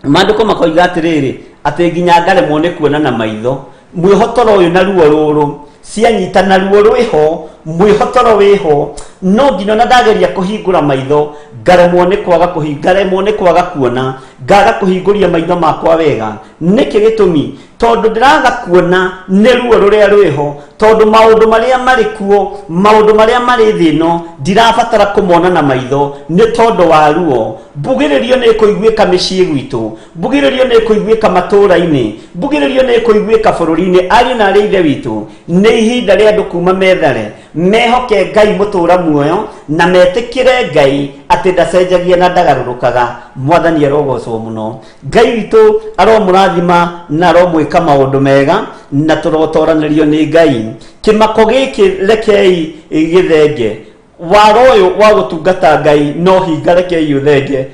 Maandĩko makoiga atĩrĩrĩ, atĩ nginya ngaremwo nĩ kuona na maitho. Mwĩhotoro ũyũ na ruo rũrũ cianyita, na ruo rwĩho, mwĩhotoro wĩho, no nginya ona ndageria kũhingũra maitho ngaremwo nĩ kwaga ngaremwo nĩ kwaga kuona, ngaga kũhingũria maitho makwa wega. Nĩkĩ gĩtũmi? Tondũ ndĩraga kuona nĩ ruo rũrĩa rwĩho, tondũ maũndũ marĩa marĩ kuo, maũndũ marĩa marĩ thĩ ĩno, ndirabatara kũmona na maitho nĩ tondũ wa ruo. Mbugĩrĩrio nĩ ĩkũiguĩka mĩciĩ gwitũ, mbugĩrĩrio nĩ ĩkũiguĩka matũũra-inĩ, mbugĩrĩrio nĩ ĩkũiguĩka bũrũri-inĩ. Ariũ na arĩ ithe witũ, nĩ ihinda rĩa andũ kuma methare, mehoke Ngai mũtũũra muoyo, na metĩkĩre Ngai atĩ ndacenjagia na ndagarũrũkaga. Mwathani arogocwo mũno. Ngai witũ aromũrathima na aromwĩka maũndũ mega, na tũrotoranĩrio nĩ Ngai. Kĩmako gĩkĩ rekei gĩthenge, wara ũyũ wa gũtungata Ngai no hinga, rekei ũthenge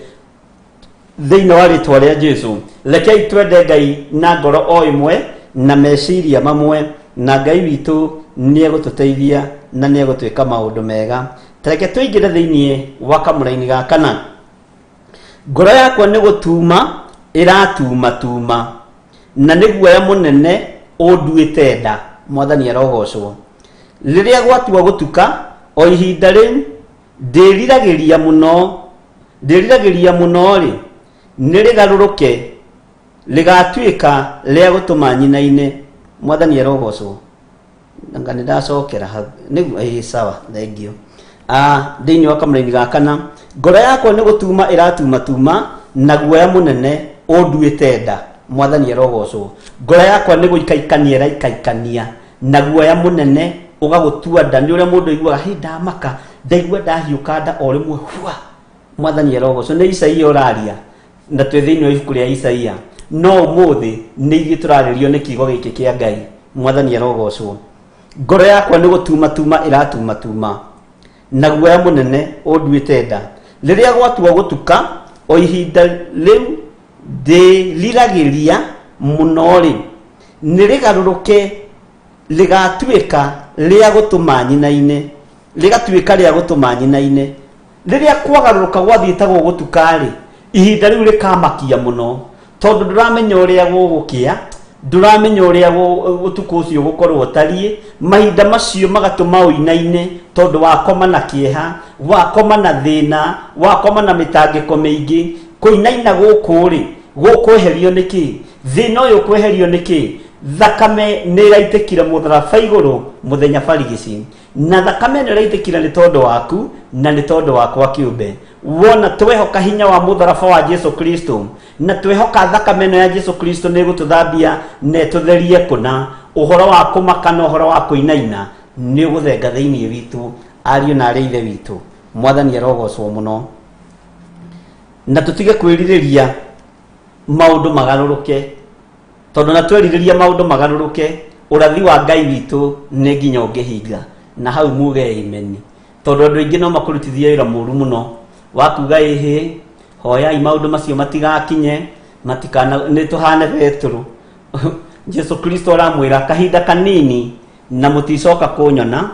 thĩinĩ wa rĩtwa rĩa Jesu. Rekei twende Ngai na ngoro o ĩmwe na meciria mamwe, na Ngai witũ nĩ egũtũteithia na nĩ egũtwĩka maũndũ mega. Tareke tũingĩre thĩinĩ wa kamũraini ga kana. Ngoro yakwa nĩ gũtuma ĩratumatuma, na nĩ guoya mũnene ũnduĩte nda. Mwathani arogocwo. Rĩrĩa gwatua gũtuka, o ihinda rĩu ndĩriragĩria mũno, ndĩriragĩria mũno-rĩ, nĩ rĩgarũrũke rĩgatuĩka rĩa gũtũma nyinaine. Mwathani arogocwo. Anga nĩ ndacokera hau nĩguo? Ĩĩ, sawa, thengio. Ah, thĩinĩ wa kamũraini ga kana, ngoro yakwa nĩ gũtuma ĩratumatuma na guoya mũnene ũnduĩte nda. Mwathani arogocwo. Ngoro yakwa nĩ gũikaikania ĩraikaikania na guoya mũnene ũgagũtua nda. Nĩ ũrĩa mũndũ aiguaga, hĩ, ndamaka, ndaigua ndahiũka nda o rĩmwe hua. Mwathani arogocwo. Nĩ Isaia ũraria, na twĩ thĩinĩ wa ibuku rĩa Isaia, no ũmũthĩ nĩ ithuĩ tũrarĩrio nĩ kiugo gĩkĩ kĩa Ngai. Mwathani arogocwo. Ngoro yakwa nĩ gũtumatuma ĩratumatuma na guoya mũnene ũnduĩte nda. Rĩrĩa gwatua gũtuka, o ihinda rĩu ndĩriragĩria mũno-rĩ, nĩ rĩgarũrũke rĩgatuĩka rĩa gũtũma nyinaine, rĩgatuĩka rĩa gũtũma nyinaine. Rĩrĩa kwagarũrũka gwathiĩ ta gũgũtuka-rĩ, ihinda rĩu rĩkamakia mũno, tondũ ndũramenya ũrĩa gũgũkĩa, ndũramenya ũrĩa ũtukũ ũcio ũgũkorwo ũtariĩ. Mahinda macio magatũma ũinaine, tondũ wakoma na kĩeha, wakoma na thĩna, wakoma na mĩtangĩko mĩingĩ. Kũinaina gũkũ-rĩ, gũkweherio nĩ kĩ? Thĩna ũyũ ũkweherio nĩ kĩ? Thakame nĩ ĩraitĩkire mũtharaba igũrũ mũthenya barigici. Na thakame ĩno ĩraitĩkire nĩ tondũ waku na nĩ tondũ wakwa kĩũmbe. Wona twehoka hinya wa mũtharaba wa Jesu Kristo, na twehoka thakame ĩno ya Jesu Kristo nĩ ĩgũtũthambia na ĩtũtherie kũna, ũhoro wa kũmaka na ũhoro wa kũinaina nĩ ũgũthenga thĩinĩ witũ, ariũ na arĩ ithe witũ. Mwathani arogocwo mũno. Na tũtige kwĩrirĩria maũndũ magarũrũke, tondũ na twerirĩria maũndũ magarũrũke, ũrathi wa Ngai witũ nĩ nginya ũngĩhinga. Na hau muge amen, tondũ andũ aingĩ no makũrutithie wĩra mũru mũno wa kuga ĩhĩ, hoyai maũndũ macio matigakinye, matikana nĩ tũhane Petero. Jesu Kristo aramwĩra, kahinda kanini na mũticoka kũnyona,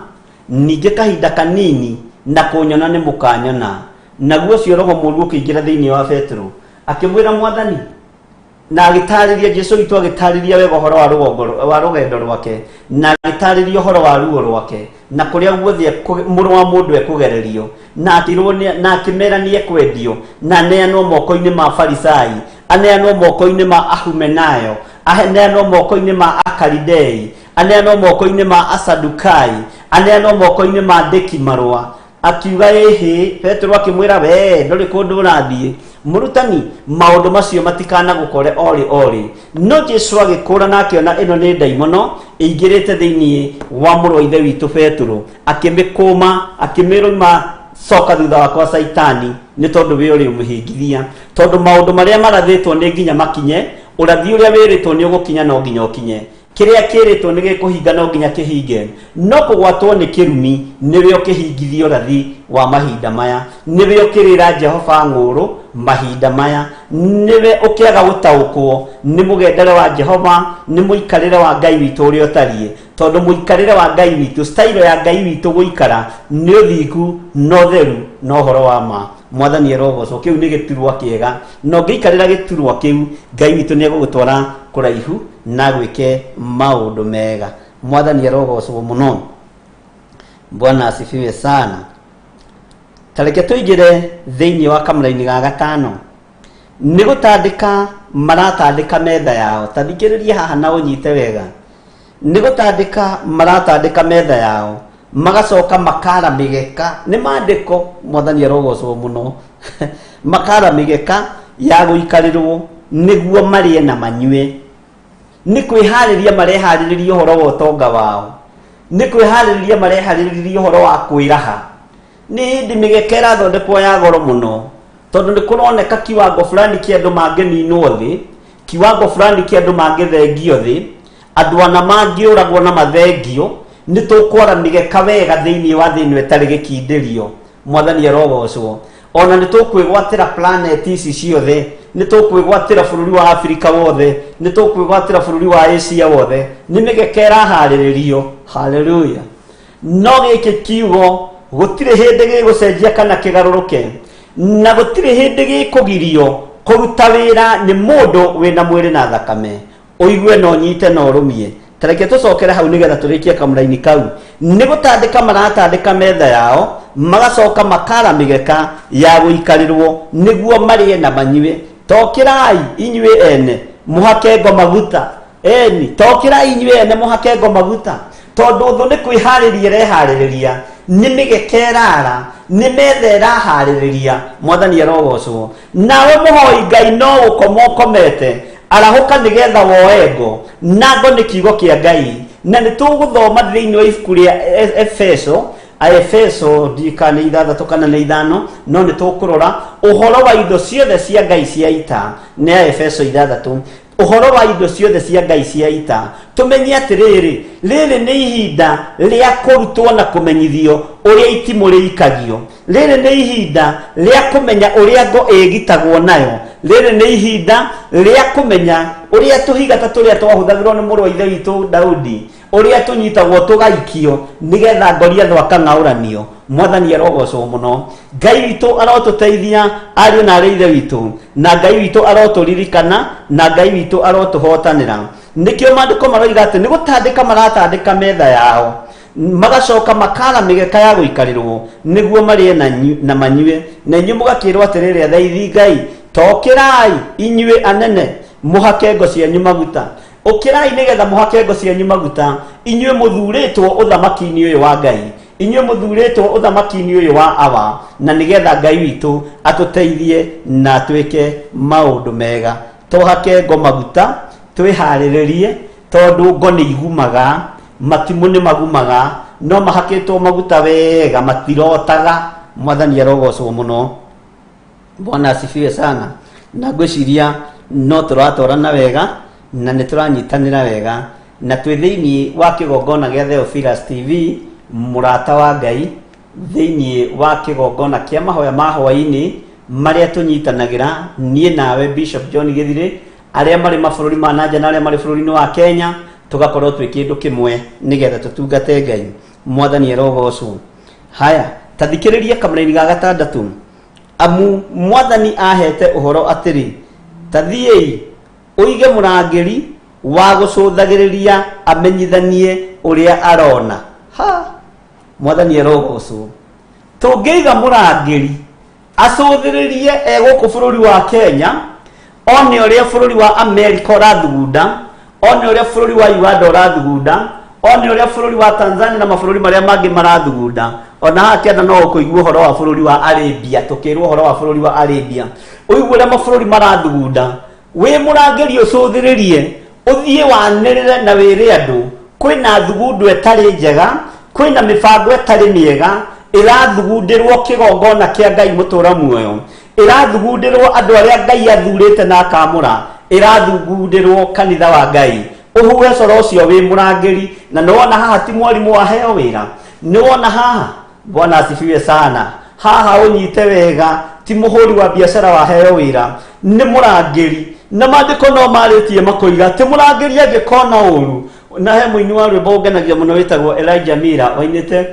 ningĩ kahinda kanini na kũnyona nĩ mũkanyona. Naguo ũcio roho mũru ũkĩingĩra thĩinĩ wa Petero, akĩmwĩra, Mwathani, na agĩtarĩria Jesu witũ, agĩtarĩria wega ũhoro wa rũgongo wa rũgendo rwake, na agĩtarĩria ũhoro wa ruo rwake na kũrĩa guothe mũrũ wa mũndũ ekũgererio, na akĩrwo na akĩmera nĩ ekwendio na aneanwo moko-inĩ ma Farisai, aneanwo moko-inĩ ma Ahumenayo, aneanwo moko-inĩ ma Akaridei, aneanwo moko-inĩ ma Asadukai, aneanwo moko-inĩ ma andĩki marũa. Akiuga ĩhĩ. Petero akĩmwĩra, we ndũrĩ kũndũ ũrathiĩ. Mũrutani, maũndũ macio matikanagũkore orĩ orĩ. No Jesu agĩkũũra na akĩona ĩno nĩ ndaimono ĩingĩrĩte thĩinĩ wa mũrũ wa ithe witũ Petero, akĩmĩkũma, akĩmĩrũma, coka thutha wakwa Caitani, nĩ tondũ we ũrĩ mũhĩngithia. Tondũ maũndũ marĩa marathĩtwo nĩ nginya makinye, ũrathi ũrĩa wĩrĩtwo nĩ ũgũkinya no nginya ũkinye. Kĩrĩa kĩrĩtwo nĩ gĩkũhinga no nginya kĩhinge. No kũgwatwo nĩ kĩrumi nĩwe ũkĩhingithia ũrathi wa mahinda maya, nĩwe ũkĩrĩra Jehova ng'ũũrũ mahinda maya, nĩwe ũkĩaga gũtaũkwo nĩ mũgendere wa Jehova, nĩ mũikarĩre wa Ngai witũ ũrĩa ũtariĩ. Tondũ mũikarĩre wa Ngai witũ, style ya Ngai witũ gũikara nĩ ũthingu na ũtheru na ũhoro wa ma. Mwathani arogocwo. Kĩu nĩ gĩturwa kĩega, na ũngĩikarĩra gĩturwa kĩu, Ngai witũ nĩ egũgũtwara kũraihu na agwĩke maũndũ mega. Mwathani arogocwo mũno. Bwana asifiwe sana. Ta reke tũingĩre thĩinĩ wa kamũraini ga gatano. Nĩ gũtandĩka maratandĩka metha yao. Ta thikĩrĩria haha na ũnyite wega. Nĩ gũtandĩka maratandĩka metha yao, magacoka makara mĩgeka. Nĩ maandĩko, Mwathani arogocwo mũno. Makara mĩgeka ya gũikarĩrwo nĩguo marĩe na manyue. Nĩ kwĩharĩria mareharĩrĩria ũhoro wa ũtonga wao. Nĩ kwĩharĩrĩria mareharĩrĩria ũhoro wa kwĩraha. Nĩ hĩndĩ mĩgeka ĩrathondekwo ya goro mũno, tondũ nĩ kũroneka kiwango fulani kĩa andũ mangĩninwo thĩ, kiwango fulani kĩa andũ mangĩthengio thĩ, andũ ana mangĩũragwo na mathengio, nĩ tũkwara mĩgeka wega thĩinĩ wa thĩ ĩno ĩtarĩ gĩkindĩrio. Mwathani arogocwo. Ona nĩ tũkwĩgwatĩra planet ici ciothe, nĩ tũkwĩgwatĩra bũrũri wa Afrika wothe, nĩ tũkwĩgwatĩra bũrũri wa Asia wothe. Nĩ mĩgeka ĩraharĩrĩrio. Haleluya. No gĩkĩ kiugo gũtirĩ hĩndĩ gĩgũcenjia kana kĩgarũrũke, na gũtirĩ hĩndĩ gĩkũgirio kũruta wĩra nĩ mũndũ wĩna mwĩrĩ na thakame. Ũigue na ũnyite na ũrũmie. Ta reke tũcokere hau nĩgetha tũrĩkie kamũraini kau. Nĩ gũtandĩka maratandĩka metha yao, magacoka makara mĩgeka ya gũikarĩrwo nĩguo marĩe na manyue. Tokĩrai inyuĩ ene mũhake ngo maguta. Eni, tokĩrai inyuĩ ene mũhake ngo maguta. Tondũ thũ nĩ kwĩharĩria ĩreharĩrĩria, nĩ mĩgeka ĩrara, nĩ metha ĩraharĩrĩria. Mwathani arogocwo. Nawe mũhoi Ngai no gũkoma ũkomete, arahũka nĩgetha woe ngo. Na ngo nĩ kiugo kĩa Ngai. Na nĩ tũgũthoma thĩinĩ wa ibuku rĩa Efeso, Aefeso ndiũĩ kana nĩ ithathatũ kana nĩ ithano, no nĩ tũkũrora ũhoro wa indo ciothe cia Ngai cia ita. Nĩ Aefeso ithathatũ. Ũhoro wa indo ciothe cia Ngai cia ita. Tũmenye atĩrĩrĩ, rĩrĩ nĩ ihinda rĩa kũrutwo na kũmenyithio ũrĩa itimũ rĩikagio. Rĩrĩ nĩ ihinda rĩa kũmenya ũrĩa ngo ĩgitagwo nayo. Rĩrĩ nĩ ihinda rĩa kũmenya ũrĩa tũhiga ta tũrĩa twahũthagĩrwo nĩ mũrũ wa ithe witũ Daudi, ũrĩa tũnyitagwo tũgaikio nĩgetha Goliathũ akang'aũranio. Mwathani arogocwo mũno. Ngai witũ arotũteithia ariũ na arĩ ithe witũ, na Ngai witũ arotũririkana, na Ngai witũ arotũhotanĩra. Nĩkĩo maandĩko maroiga atĩ nĩ gũtandĩka maratandĩka metha yao, magacoka makara mĩgeka ya gũikarĩrwo nĩguo marĩe na manyue. Na inyuĩ mũgakĩrwo atĩrĩrĩ, athaithi Ngai, tokĩrai inyuĩ anene, mũhake ngo cianyu maguta. Ũkĩrai nĩgetha mũhake ngo cianyu maguta, inyuĩ mũthurĩtwo ũthamaki-inĩ ũyũ wa Ngai, inyuĩ mũthurĩtwo ũthamaki-inĩ ũyũ wa Awa, na nĩgetha Ngai witũ atũteithie na atwĩke maũndũ mega. Tũhake ngo maguta, twĩharĩrĩrie, tondũ ngo nĩ igumaga, matimũ nĩ magumaga, no mahakĩtwo maguta wega matirotaga. Mwathani arogocwo mũno. Bwana asifiwe sana. Na ngwĩciria no tũratwarana wega na nĩ tũranyitanĩra wega, na twĩ thĩinĩ wa kĩgongona gĩa Theophilus TV, mũrata wa Ngai, thĩinĩ wa kĩgongona kĩa mahoya ma hwaĩ-inĩ marĩa tũnyitanagĩra niĩ nawe Bishop John Gĩthirĩ, arĩa marĩ mabũrũri ma nanja na arĩa marĩ bũrũri-inĩ wa Kenya, tũgakorwo twĩ kĩndũ kĩmwe nĩgetha tũtungate Ngai. Mwathani arogocwo. Haya, ta thikĩrĩria kamũraini ga gatandatũ. Amu Mwathani ahete ũhoro atĩrĩ, ta thiĩi ũige mũrangĩri wa gũcũthagĩrĩria amenyithanie ũrĩa arona. Ha! Mwathani arogocwo. Tũngĩiga mũrangĩri acũthĩrĩrie e gũkũ bũrũri wa Kenya, one ũrĩa bũrũri wa Amerika ũrathugunda, one ũrĩa bũrũri wa Uganda ũrathugunda, One ũrĩa bũrũri wa Tanzania na mabũrũri marĩa mangĩ marathugunda. Ona haha kĩanda no ũkũigua ũhoro wa bũrũri wa Arabia, tũkĩrwo ũhoro wa bũrũri wa Arabia, ũigue ũrĩa mabũrũri marathugunda. Wĩ mũrangĩri ũcũthĩrĩrie, ũthiĩ wanĩrĩre na wĩre andũ kwĩna thugundu ĩtarĩ njega, kwĩna mĩbango ĩtarĩ mĩega ĩrathugundĩrwo kĩgongona kĩa Ngai mũtũra muoyo, ĩrathugundĩrwo andũ arĩa Ngai athurĩte na akamũra, ĩrathugundĩrwo kanitha wa Ngai. Ũhuhe coro ũcio wĩ mũrangĩri. Na nĩwona haha ti mwarimũ waheo wĩra, nĩwona haha, Bwana asifiwe sana, haha ũnyite wega, ti mũhũri wa biacara waheo wĩra, nĩ mũrangĩri. Na maandĩko no marĩtie makoiga atĩ mũrangĩri angĩkona ũru, na he mũini wa rwĩmbo ũngenagia mũno wĩtagwo Elijah Mira wainĩte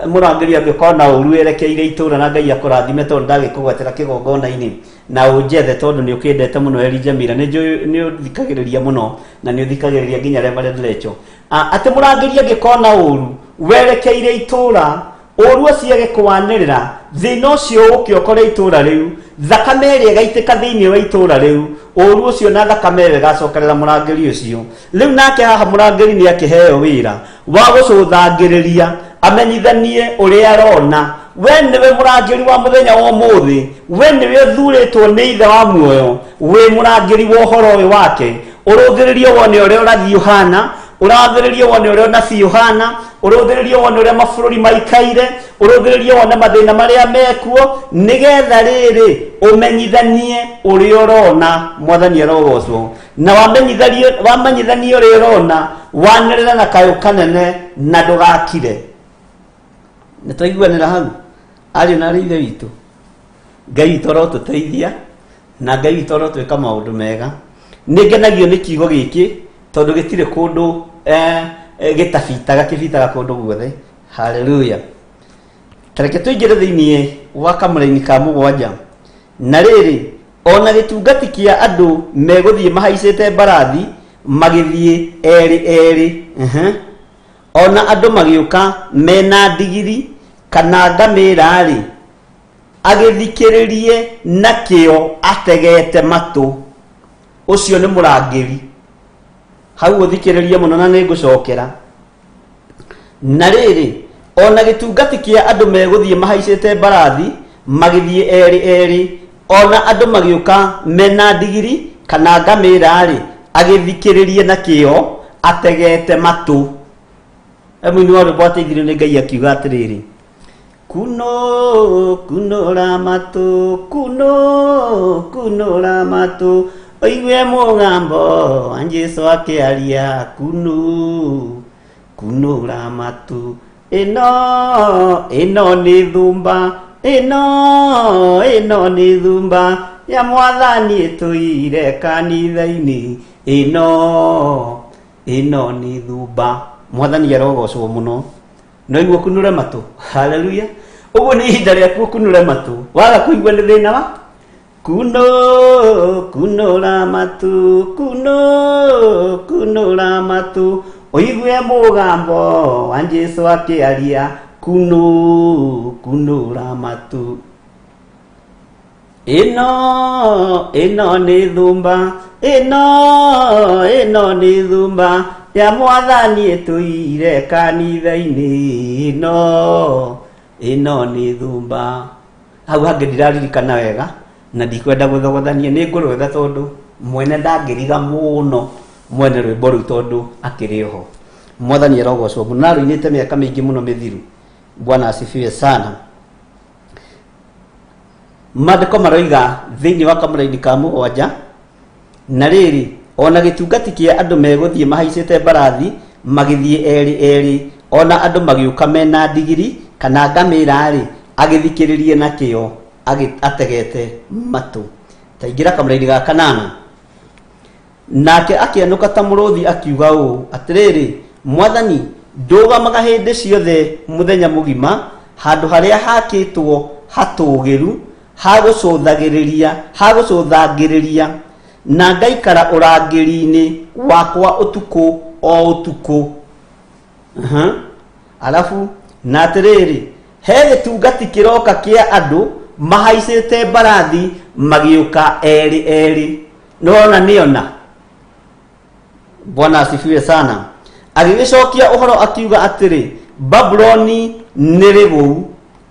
mũrangĩri angĩkona ũru erekeire itũra, na Ngai akũrathime tondũ ndagĩkũgwetera kĩgongona-inĩ na ũnjethe tondũ nĩ ũkĩndete mũno. Elijah Mira, nĩ njũĩ nĩ ũthikagĩrĩria mũno na nĩ ũthikagĩrĩria nginya Reverend Rachel. Atĩ mũrangĩri angĩkona ũru werekeire itũra, ũru ũcio agĩkwanĩrĩra, thĩna ũcio ũke ũkore itũra rĩu, thakame ĩrĩa ĩgaitĩka thĩinĩ wa itũra rĩu, ũru ũcio na thakame ĩyo ĩgacokerera mũrangĩri ũcio. Rĩu nake haha mũrangĩri nĩ akĩheo wĩra wa gũcũthangĩrĩria amenyithanie ũrĩa arona. We nĩwe mũrangĩri wa mũthenya wa ũmũthĩ, we nĩwe ũthurĩtwo nĩ Ithe wa muoyo, wĩ mũrangĩri wa ũhoro ũyũ wake. Ũrũthĩrĩrie wone ũrĩa ũrathiĩ ũhana, ũrathĩrĩrie wone ũrĩa ũnabii ũhana, ũrũthĩrĩrie wone ũrĩa mabũrũri maikaire, ũrũthĩrĩrie wone mathĩna marĩa mekuo, nĩgetha rĩrĩ ũmenyithanie ũrĩa ũrona. Mwathani arogocwo. Na wamenyithanie ũrĩa ũrona, wanĩrĩra na kayũ kanene na ndũgakire. Nĩ twaiguanĩra hau, ariũ na arĩ Ithe witũ? Ngai witũ arotũteithia na Ngai witũ arotwĩka maũndũ mega. Nĩ ngenagio nĩ kiugo gĩkĩ tondũ gĩtirĩ kũndũ gĩtabitaga, kĩbitaga kũndũ guothe. Haleluya. Tareke tũingĩre thĩinĩ wa kamũraini ka mũgwanja. Na rĩrĩ, ona gĩtungati kĩa andũ megũthiĩ mahaicĩte mbarathi magĩthiĩ erĩ erĩ, ona andũ magĩũka mena ndigiri kana ngamĩra-rĩ, agĩthikĩrĩrie na kĩo ategete matũ. Ũcio nĩ mũrangĩri. Hau ũthikĩrĩrie mũno na nĩ ngũcokera. Na rĩrĩ, ona gĩtungati kĩa andũ megũthiĩ mahaicĩte mbarathi magĩthiĩ erĩ erĩ, ona andũ magĩũka mena ndigiri kana ngamĩra-rĩ, agĩthikĩrĩrie na kĩo ategete matũ. E mũini wa rwĩmbo ateithirio nĩ Ngai akiuga atĩrĩrĩ, kuno kunũra matũ, kuno kunũra matũ, ũigue mũgambo wa Jesũ akĩaria, kuno kunũra matũ, ĩno ĩno nĩ thumba, ĩno ĩno nĩ thumba ya Mwathani ĩtũire kanitha-inĩ, ĩno ĩno nĩ thumba. Mwathani arogocwo mũno. No igua kunũre matũ. Haleluya. Ũguo nĩ ihinda rĩaku ũkunũre matũ. Waga kũigua nĩ thĩna wa kuno kunũra matũ, kuno kunũra matũ, ũigue mũgambo wa Jesũ akĩaria, kuno kunũra matũ, ĩno ĩno nĩ thumba, ĩno ĩno nĩ thumba ya Mwathani ĩtũire kanitha-inĩ, ĩno ĩno nĩ thumba. Hau hangĩ ndiraririkana wega na ndikwenda gũthogothania, nĩ ngũrwetha tondũ mwene ndangĩriga mũno mwene rwĩmbo rũu tondũ akĩrĩ oho. Mwathani arogocwo mũno. Na rũinĩte mĩaka mĩingĩ mũno mĩthiru. Bwana asifiwe sana. Maandĩko maroiga thĩinĩ wa kamũraini ka mũgwanja, na rĩrĩ, ona gĩtungati kĩa andũ megũthiĩ mahaicĩte mbarathi magĩthiĩ erĩ erĩ, ona andũ magĩũka mena ndigiri kana ngamĩra-rĩ, agĩthikĩrĩrie na kĩo ategete matũ. Ta ingĩra kamũraini ga kanana. Nake akĩanũka ta mũrũthi akiuga ũũ, Atĩrĩrĩ, Mwathani, ndũgamaga hĩndĩ ciothe mũthenya mũgima handũ harĩa hakĩtwo hatũũgĩru ha gũcũthagĩrĩria, ha gũcũthangĩrĩria, na ngaikara ũrangĩri-inĩ wakwa ũtukũ o ũtukũ. Arabu, na atĩrĩrĩ, he gĩtungati kĩroka kĩa andũ mahaicĩte mbarathi magĩũka erĩ erĩ. Nĩwona nĩona. Bwana asifiwe sana. Agĩgĩcokia ũhoro akiuga atĩrĩ, Babuloni nĩ rĩgũu,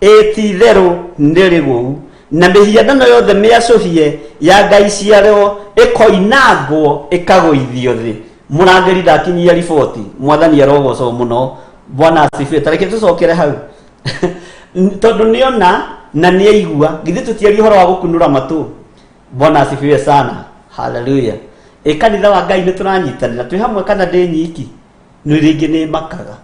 ĩ ti-itherũ nĩ rĩgũu, na mĩhianano yothe mĩacũhie ya ngai ciarĩo ĩkoinangwo ĩkagũithio thĩ. Mũrangĩri ndakinyia riboti. Mwathani arogocwo mũno. Bwana asifiwe. Ta reke tũcokere hau tondũ nĩona na nĩaigua. Githĩ tũtiaria ũhoro wa gũkunũra matũ? Bwana asifiwe sana. Haleluya. Ĩ kanitha wa Ngai nĩ tũranyitanĩra twĩ hamwe kana ndĩ nyiki? Nĩ rĩngĩ nĩ makaga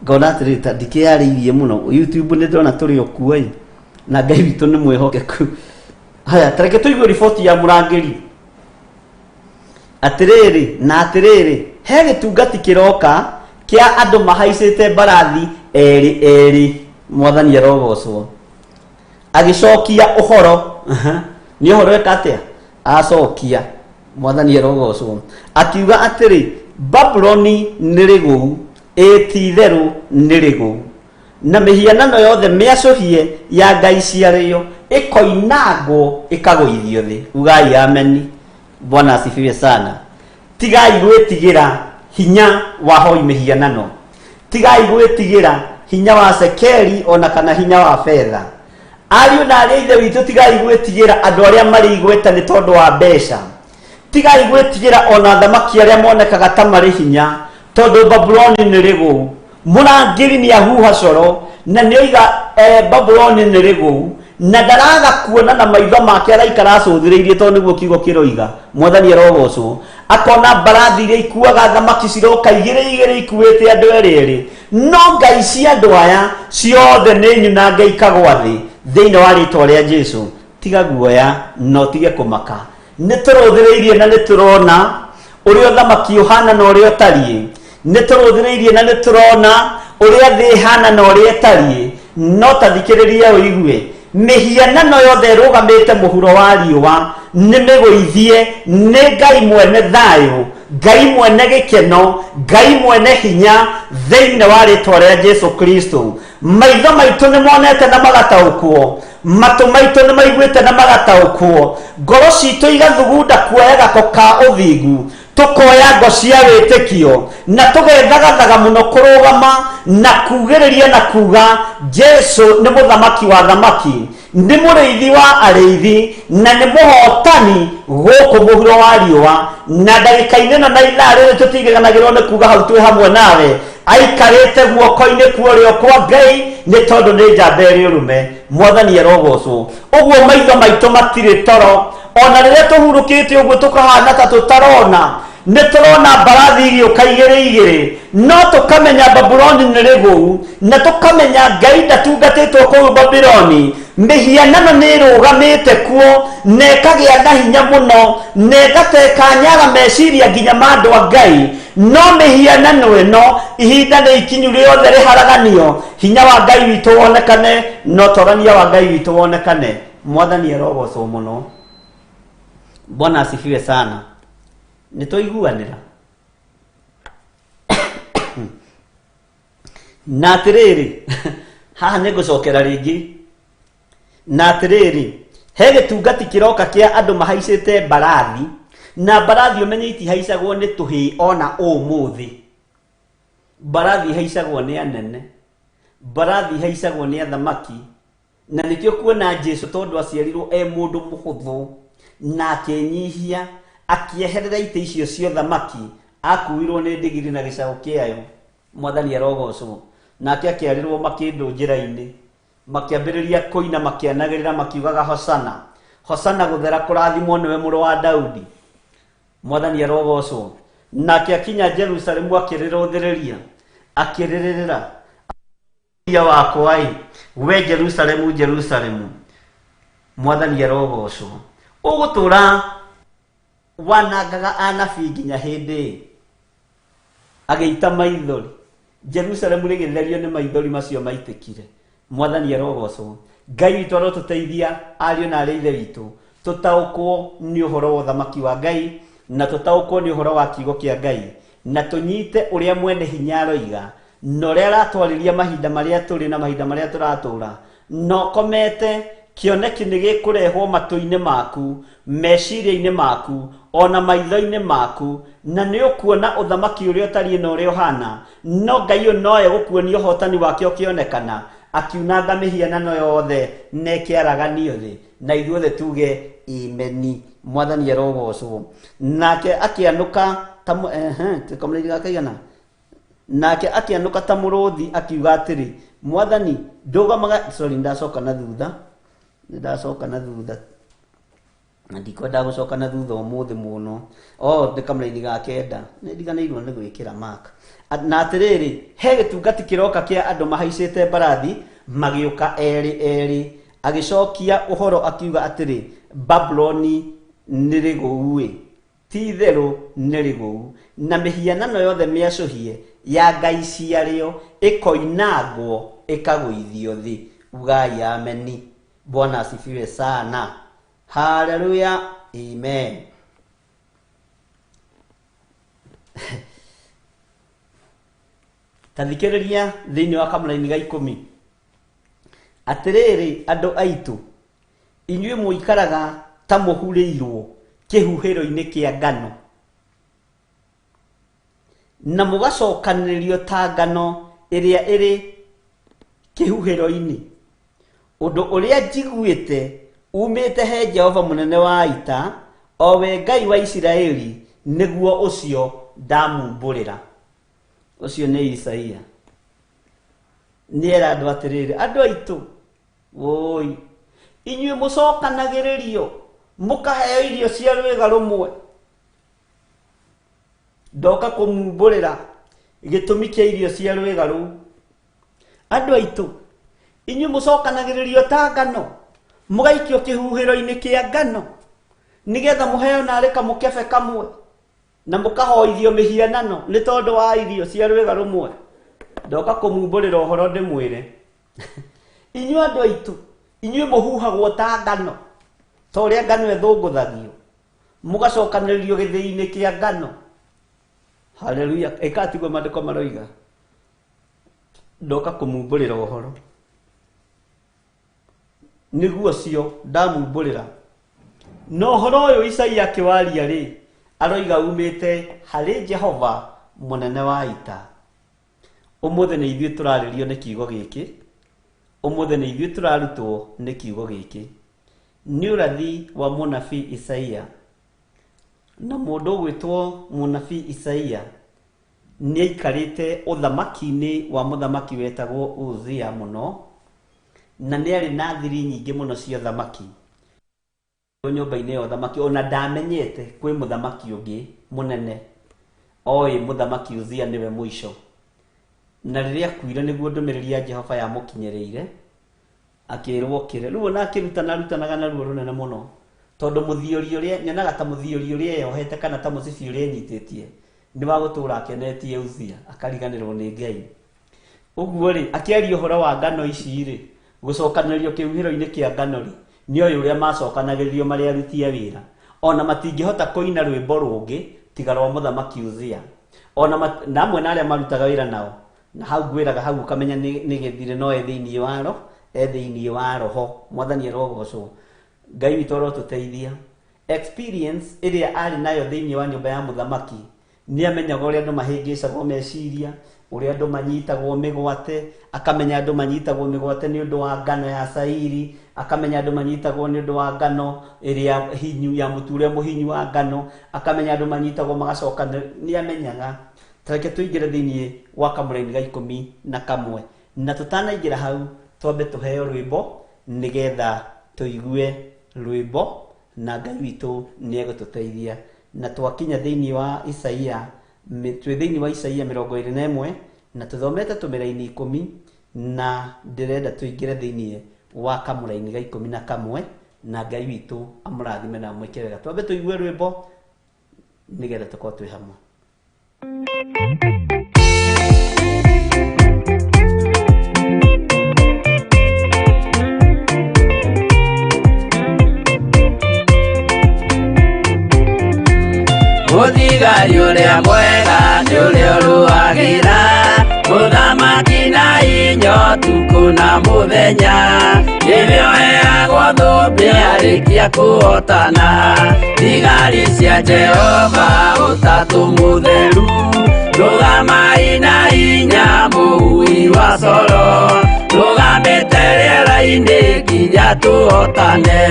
ngona atĩrĩrĩ, ta ndikĩyarĩirie mũno YouTube nĩ ndĩrona tũrĩ o kuo ĩ, na Ngai witũ nĩ mwĩhokeku. Haya, ta reke tũigue riboti ya mũrangĩri. Atĩrĩrĩ na atĩrĩrĩ, he gĩtungati kĩroka kĩa andũ mahaicĩte mbarathi erĩ erĩ. Mwathani arogocwo. Agĩcokia ũhoro. Aha. Nĩ ũhoro eka atĩa? Acokia. Mwathani arogocwo. Akiuga atĩrĩ, Babuloni nĩ rĩgũu, ĩ ti-itherũ nĩ rĩgũu, na mĩhianano yothe mĩacũhie ya ngai ciarĩo ĩkoinangwo ĩkagũithio thĩ. Ugai ameni. Bwana asifiwe sana. Tigai gwĩtigĩra hinya wa hoi mĩhianano, tigai gwĩtigĩra hinya wa cekeri ona kana hinya wa betha. Ariũ na arĩ a Ithe witũ, tigai gwĩtigĩra andũ arĩa marĩ igweta nĩ tondũ wa mbeca. Tigai gwĩtigĩra ona athamaki arĩa monekaga ta marĩ hinya, tondũ Babuloni nĩ rĩgũu. Mũrangĩri nĩ ahuha coro na nĩ oiga Babuloni nĩ rĩgũu, na ndaraga kuona na maitho make, araikara acũthĩrĩirie tondũ nĩguo kiugo kĩroiga. Mwathani arogocwo. Akona mbarathi iria ikuaga thamaki ciroka igĩrĩ igĩrĩ ikuĩte andũ erĩ erĩ, no ngai cia andũ aya ciothe nĩ nyunange ikagwa thĩ thĩinĩ wa rĩtwa rĩa Jesu. Tiga guoya na ũtige kũmaka. Nĩ tũrũthĩrĩirie na nĩ tũrona ũrĩa ũthamaki ũhana na ũrĩa ũtariĩ. Nĩ tũrũthĩrĩirie na nĩ tũrona ũrĩa thĩ ĩhana na ũrĩa ĩtariĩ. No ta thikĩrĩria ũigue, mĩhianano yothe ĩrũgamĩte mũhuro wa riũa nĩ mĩgũithie nĩ Ngai mwene thayũ, Ngai mwene gĩkeno, Ngai mwene hinya, thĩinĩ wa rĩtwa rĩa Jesu Kristo. Maitho maitũ nĩ monete na magataũkwo, matũ maitũ nĩ maiguĩte na magataũkwo, ngoro citũ igathugunda kuoya gako ka ũthingu, tũkoya ngo cia wĩtĩkio na tũgethagathaga mũno kũrũgama na kugĩrĩria na kuga Jesu nĩ mũthamaki wa thamaki, nĩ mũrĩithi wa arĩithi, na nĩ mũhotani gũkũ mũhuro wa riũa. Na ndagĩka-inĩ ĩno na ithaa rĩrĩ tũtigiganagĩrwo nĩ kuga hau twĩ hamwe nawe, aikarĩte guoko-inĩ kwa ũrĩo kwa Ngai nĩ tondũ nĩ njamba ĩrĩ ũrũme. Mwathani arogocwo. Ũguo maitho maitũ matirĩ toro, ona rĩrĩa tũhurũkĩte ũguo tũkahana ta tũtarona, nĩ tũrona mbarathi igĩũka igĩrĩ igĩrĩ, no tũkamenya Babuloni nĩ rĩgũu, na tũkamenya Ngai ndatungatĩtwo kũu Babuloni. Mĩhianano nĩ ĩrũgamĩte kuo na ĩkagĩa na hinya mũno na ĩgatekanyara meciria nginya ma andũ a Ngai. No mĩhianano ĩno ihinda nĩ ikinyu rĩothe rĩharaganio, hinya wa Ngai witũ wonekane na ũtorania wa Ngai witũ wonekane. Mwathani arogocwo mũno. Bwana asifiwe sana. Nĩ twaiguanĩra? Na atĩrĩrĩ, haha nĩ ngũcokera rĩngĩ. Na atĩrĩrĩ, he gĩtungati kĩroka kĩa andũ mahaicĩte mbarathi, na mbarathi ũmenye itihaicagwo nĩ tũhĩĩ ona ũmũthĩ. Mbarathi ihaicagwo nĩ anene, mbarathi ihaicagwo nĩ athamaki, na nĩkĩo kuona Jesu tondũ aciarirwo e mũndũ mũhũthũ na akĩnyihia, akĩeherera itĩ icio cia ũthamaki, akuuirwo nĩ ndigiri na gĩcaũ kĩayo. Mwathani arogocwo. Nake akĩarĩrwo makĩndũ njĩra-inĩ, makĩambĩrĩria kũina makĩanagĩrĩra makiugaga hosana, hosana, gũthera kũrathimwo nĩwe mũrũ wa Daudi. Mwathani arogocwo. Nake akinya Jerusalemu akĩrĩrũthĩrĩria, akĩrĩrĩrĩra, ia wakwa ĩ, we Jerusalemu, Jerusalemu. Mwathani arogocwo. Ũgũtũra wanangaga anabii nginya hĩndĩ ĩ? Agĩita maithori. Jerusalemu rĩgĩtherio nĩ maithori macio maitĩkire. Mwathani arogocwo. Ngai witũ arotũteithia ariũ na arĩ ithe witũ tũtaũkwo nĩ ũhoro wa ũthamaki wa Ngai, na tũtaũkwo nĩ ũhoro wa kiugo kĩa Ngai, na tũnyite ũrĩa mwene hinya aroiga na ũrĩa aratwarĩria mahinda marĩa tũrĩ na mahinda marĩa tũratũra. Na ũkomete, kĩoneki nĩ gĩkũrehwo matũ-inĩ maku, meciria-inĩ maku, Ona maitho-inĩ maku, na nĩ ũkuona ũthamaki ũrĩa ũtariĩ na ũrĩa ũhana. No Ngai ũyũ no egũkuonia ũhotani wake ũkĩonekana, akiunanga mĩhianano yothe na ĩkĩaraganio thĩ. Na ithuothe tuge imeni. Mwathani arogocwo. Nake akĩanũka ta ehe, kamũraini ga kaigana? Nake akĩanũka ta mũrũthi akiuga atĩrĩ, Mwathani, ndũgamaga. Sorry, ndacoka na thutha, ndacoka na thutha, na ndikwendaga gũcoka na thutha ũmũthĩ mũno. Oh, nĩ kamũraini ga kenda, nĩ ndiganĩirwo nĩ gwĩkĩra mark. Na atĩrĩrĩ, he gĩtungati kĩroka kĩa andũ mahaicĩte mbarathi, magĩũka erĩ erĩ. Agĩcokia ũhoro akiuga atĩrĩ, Babuloni nĩ rĩgũu-ĩ, ti itherũ nĩ rĩgũu, na mĩhianano yothe mĩacũhie ya ngai ciarĩo ĩkoinangwo ĩkagũithio thĩ. Ugai ameni. Bwana asifiwe sana. Haleluya, amen. Ta thikĩrĩria thĩinĩ wa kamũraini ga 10. Atĩrĩrĩ andũ aitũ, inyuĩ mũikaraga ta mũhurĩirwo kĩhuhĩro-inĩ kĩa ngano, na mũgacokanĩrĩrio ta ngano ĩrĩa ĩrĩ kĩhuhĩro-inĩ. Ũndũ ũrĩa njiguĩte umĩte he Jehova mũnene wa ita, o we Ngai wa Isiraeli, nĩguo ũcio ndamumbũrĩra. Ũcio nĩ Isaia. Nĩera andũ atĩrĩrĩ, andũ aitũ, woi, inyuĩ mũcokanagĩrĩrio mũkaheo irio cia rwĩga rũmwe, ndoka kũmumbũrĩra gĩtũmi kĩa irio cia rwĩga rũu. Andũ aitũ, inyuĩ mũcokanagĩrĩrio ta ngano, mũgaikio kĩhuhĩro-inĩ kĩa ngano, nĩgetha mũheo narĩ kamũkebe kamwe, na mũkahoithio mĩhianano nĩ tondũ wa irio cia rwĩga rũmwe. Ndoka kũmumbũrĩra ũhoro ndĩmwĩre. Inyuĩ andũ aitũ, inyuĩ mũhuhagwo ta ngano, ta ũrĩa ngano ĩthũngũthagio, mũgacokanĩrĩrio gĩthĩi-inĩ kĩa ngano. Haleluya. Ĩka tiguo maandĩko maroiga. Ndoka kũmumbũrĩra ũhoro. Nĩguo ũcio ndamumbũrĩra. Na ũhoro ũyũ Isaia akĩwaria rĩ, aroiga umĩte harĩ Jehova mũnene wa ita. Ũmũthĩ nĩ ithuĩ tũrarĩrio nĩ kiugo gĩkĩ. Ũmũthĩ nĩ ithuĩ tũrarutwo nĩ kiugo gĩkĩ. Nĩ ũrathi wa mũnabii Isaia. Na mũndũ ũgwĩtwo mũnabii Isaia nĩ aikarĩte ũthamaki-inĩ wa mũthamaki wetagwo Uzia mũno, na nĩ arĩ na thiri nyingĩ mũno cia ũthamaki nyũmba-inĩ ya ũthamaki. Ona ndamenyete kwĩ mũthamaki ũngĩ mũnene, oĩ mũthamaki Uzia nĩwe mũico. Na rĩrĩa akuire nĩguo ndũmĩrĩri ya Jehova yamũkinyĩrĩire, akĩrwo okĩre. Rĩu ona akĩrutana arutanaga na ruo rũnene mũno, tondũ mũthiori ũrĩa nyonaga ta mũthiori ũrĩa eyohete kana ta mũcibi ũrĩa enyitĩtie nĩ wa gũtũra akenetie Uzia, akariganĩrwo nĩ Ngai. Ũguo rĩ, akĩaria ũhoro wa ngano ici rĩ, gũcokanĩrĩrio kĩhuhĩro-inĩ kĩa ngano rĩ, nĩ oĩ ũrĩa macokanagĩrĩrio marĩ aruti a wĩra. Ona matingĩhota kũina rwĩmbo rũngĩ tiga rwa mũthamaki Uzia. Ona na amwe na arĩa marutaga wĩra nao, na hau ngwĩraga hau ũkamenya nĩ gĩthire, no e thĩinĩ wa roho, e thĩinĩ wa roho. Mwathani arogocwo. Ngai witũ arotũteithia. Experience ĩrĩa arĩ nayo thĩinĩ wa nyũmba ya mũthamaki, nĩ amenyaga ũrĩa andũ mahĩngĩcagwo meciria, ũrĩa andũ manyitagwo mĩgwate, akamenya andũ manyitagwo mĩgwate nĩ ũndũ wa ngano ya cairi, akamenya andũ manyitagwo nĩ ũndũ wa ngano ĩrĩa hinyu ya mũtu ũrĩa mũhinyu wa ngano, akamenya andũ manyitagwo magacoka. Nĩ amenyaga. Ta reke tũingĩre thĩinĩ wa kamũraini ga 11, na tũtanaingĩra hau twambe tũheo rwĩmbo nĩgetha tũigue rwĩmbo, na Ngai witũ nĩ egũtũteithia. Na twakinya thĩinĩ wa Isaia, twĩ thĩinĩ wa Isaia 21, na tũthomete tũmĩraini 10, na ndĩrenda tũingĩre thĩinĩ wa kamũraini ga 11, na Ngai witũ amũrathime na amwĩke wega. Twambe tũigue rwĩmbo nĩgetha tũkorwo twĩ hamwe. Mũthigari ũrĩa mwega nĩ ũrĩa ũrũagĩra mũthamaki na inyota. ũtukũ na mũthenya nĩwe ũheagwo thũmbĩ arĩkia kũhotana thigari cia Jehova ũtatũ mũtheru rũgamai na hinya mũhui wa coro rũgamĩte rĩera-inĩ nginya tũhotane.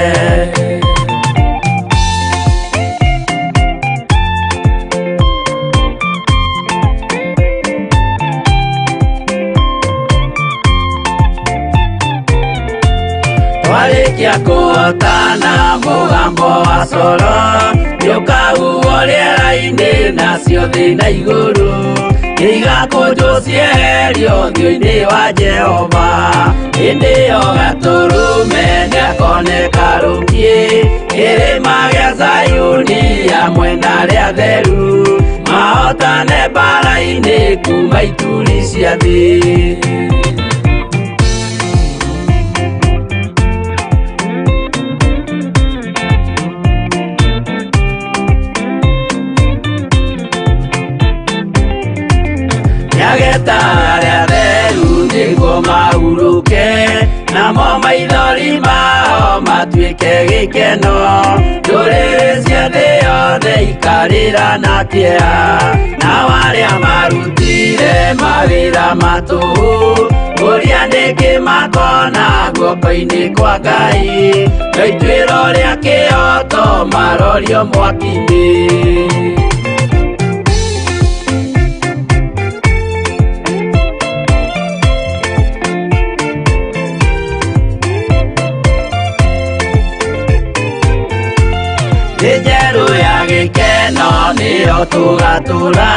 Twarĩkia kũhotana mũgambo wa coro nĩũkahuhwo rĩera-inĩ nacio thĩ na igũrũ igakũnjwo cieherio ũthiũ-inĩ wa Jehova hĩndĩ ĩyo gatũrũme nĩakoneka rũkiĩ kĩrĩma gĩa Zayuni hamwe na arĩa atheru mahotane mbara-inĩ kuma ituri cia thĩ. Nĩageta arĩa atheru nĩguo mahurũke namo maithori mao matuĩke gĩkeno ndũrĩrĩ cia thĩ yothe ikarĩra na kĩeha nao arĩa marutire mawĩra ma tũhũ ũrĩa nĩkĩ makona guoko-inĩ kwa Ngai no ituĩro rĩa kĩhoto marorio mwaki-inĩ. Thĩ njerũ ya gĩkeno nĩyo tũgatũra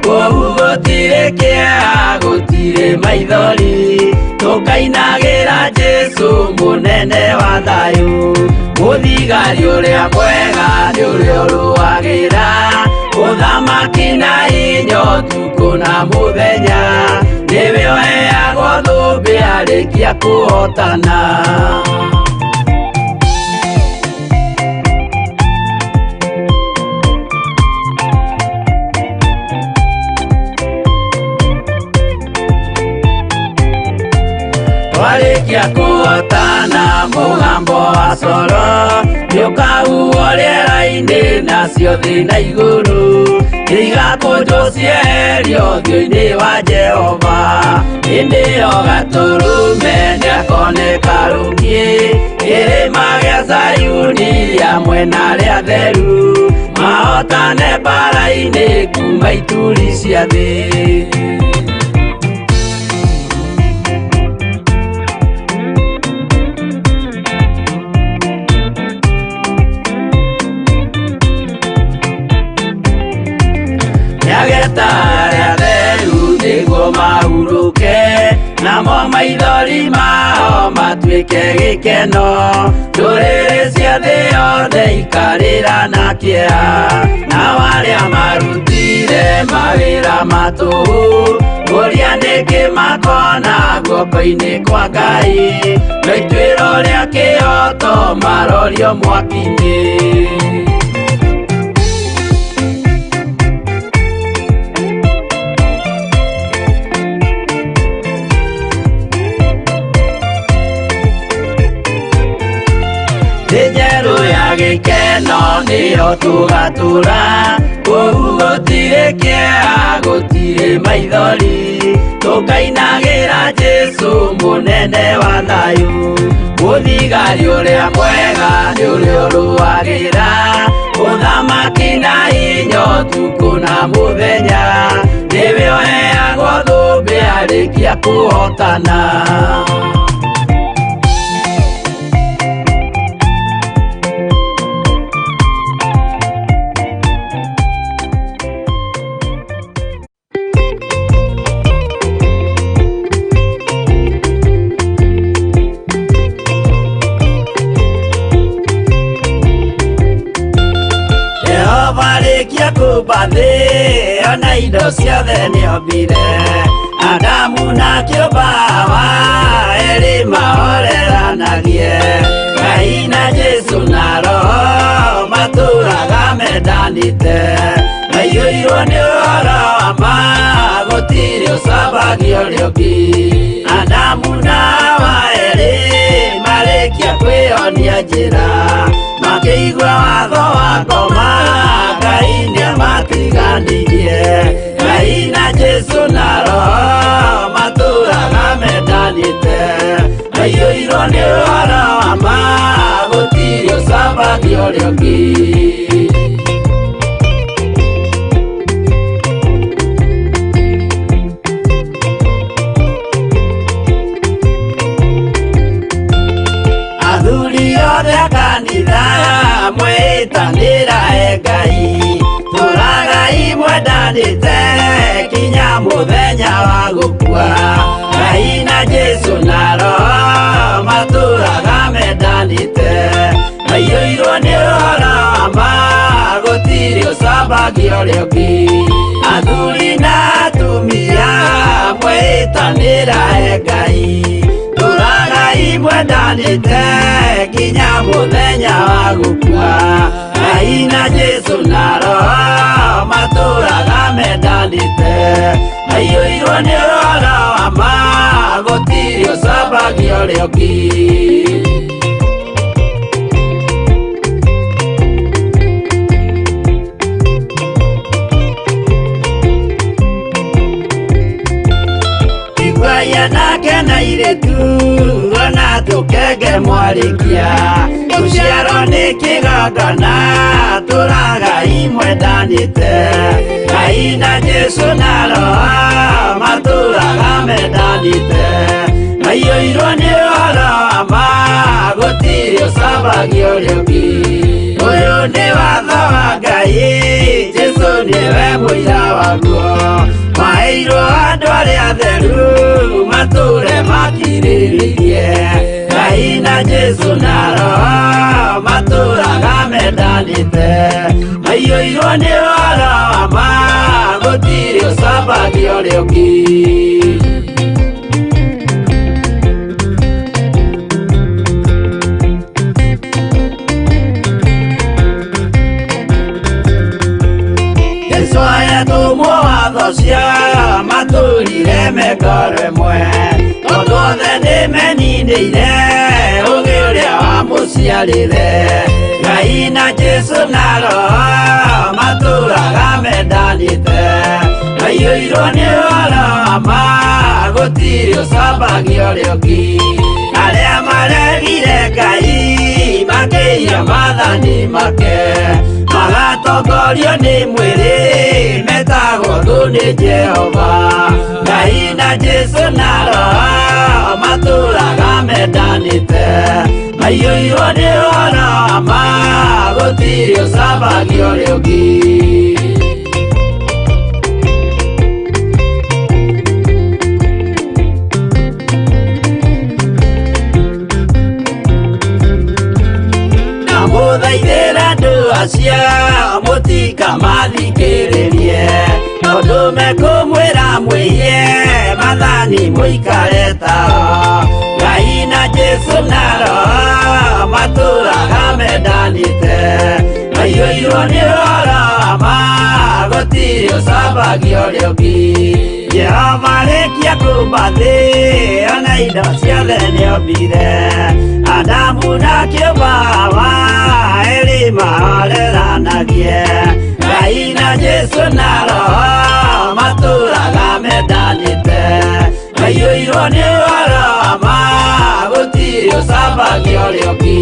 kũu gũtirĩ kĩeha gũtirĩ maithori tũkainagĩra Jesũ mũnene wa thayũ mũthigari ũrĩa mwega nĩ ũrĩa ũrũagĩra ũthamaki na hinya ũtukũ na mũthenya nĩwe ũheagwo thũmbĩ arĩkia kũhotana. Twarĩkia kũhotana mũgambo wa coro nĩũkahuhwo rĩera-inĩ nacio thĩ na igũrũ igakũnjwo cieherio ũthiũ-inĩ wa Jehova hĩndĩ ĩyo gatũrũme nĩakoneka rũkiĩ kĩrĩma gĩa Zayuni hamwe na arĩa atheru mahotane mbara-inĩ kuma ituri cia thĩ. Nĩageta arĩa atheru nĩguo mahurũke namo maithori mao matuĩke gĩkeno ndũrĩrĩ cia thĩ yothe ikarĩra na kĩeha nao arĩa marutire mawĩra ma tũhũ ũrĩa nĩkĩ makona guoko-inĩ kwa Ngai no ituĩro rĩa kĩhoto marorio mwaki-inĩ. Thĩ njerũ ya gĩkeno nĩyo tũgatũra kũu gũtirĩ kĩeha gũtirĩ maithori tũkainagĩra Jesũ mũnene wa thayũ mũthigari ũrĩa mwega nĩ ũrĩa ũrũagĩra ũthamaki na hinya ũtukũ na mũthenya nĩwe ũheagwo thũmbĩ arĩkia kũhotana. Jehova arĩkia kũmba thĩ ona indo ciothe nĩombire Adamu na kĩũmba Hawa erĩ mahoreranagie Ngai na Jesũ na Roho matũraga mendanĩte maiyũirwo nĩ ũhoro wa ma gũtirĩ ũcambagia ũrĩa ũngĩ. Adamu na Hawa erĩ marĩkia kwĩonia njĩra, makĩigua watho wa ngoma, Ngai nĩamatiganirie. Ngai na Jesũ na Roho matũraga mendanĩte, maiyũirwo nĩ ũhoro wa ma, gũtirĩ ũcambagia ũrĩa ũngĩ. Athuri othe a kanitha mwĩtanĩra e Ngai, tũragai mwendanĩte kinya mũthenya wa gũkua. Ngai na Jesũ na Roho matũraga mendanĩte, maiyũirwo nĩ ũhoro wa ma, gũtirĩ ũcambagia ũrĩa ũngĩ. Athuri na atumia mwĩtanĩra e Ngai, tũragai mwendanĩte nginya mũthenya wa gũkua. Ngai na Jesũ na Roho matũraga mendanĩte, maiyũirwo nĩ ũhoro wa ma, gũtirĩ ũcambagia ũrĩa ũngĩ. Iguai anake na airĩtu ona tũkenge mwarĩkia, gũciarwo nĩ kĩgongona, tũragai mwendanĩte. Ngai na Jesũ na Roho matũraga mendanĩte, maiyũirwo nĩ ũhoro wa ma, gũtirĩ ũcambagia ũrĩa ũngĩ. Ũyũ nĩ watho wa Ngai, Jesũ nĩwe mũira waguo, maheirwo andũ arĩa atheru matũre makirĩrĩirie. Ngai na Jesũ na Roho matũraga mendanĩte, maiyũirwo nĩ ũhoro wa ma, gũtirĩ ũcambagia ũrĩa ũngĩ. Jesũ ayatũmwo watho cia matũrire mekoro ĩmwe, tondũ othe nĩmeninĩire ũgĩ ũrĩa wamũciarire. Ngai na Jesũ na Roho matũraga mendanĩte, maiyũirwo nĩ ũhoro wa ma, gũtirĩ ũcambagia ũrĩa ũngĩ. Arĩa maregire Ngai makĩiya maathani make, magatongorio nĩ mwĩrĩ, metagwo thũ nĩ Jehova. Ngai na Jesũ na Roho matũraga mendanĩte, maiyũirwo nĩ ũhoro wa ma, gũtirĩ ũcambagia ũrĩa ũngĩ. Ndamũthaithĩra andũ acio mũtikamathikĩrĩrie, tondũ mekũmwĩra mwĩiye maathani mũikare tao. Ngai na Jesũ na Roho matũraga mendanĩte, maiyũirwo nĩ ũhoro wa ma, gũtirĩ ũcambagia ũrĩa ũngĩ. Jehova arĩkia kũmba thĩ ona indo ciothe nĩombire, Adamu na kĩũmba Hawa erĩ mahoreranagie. Ngai na Jesũ na Roho matũraga mendanĩte, maiyũirwo nĩ ũhoro wa ma, gũtirĩ ũcambagia ũrĩa ũngĩ.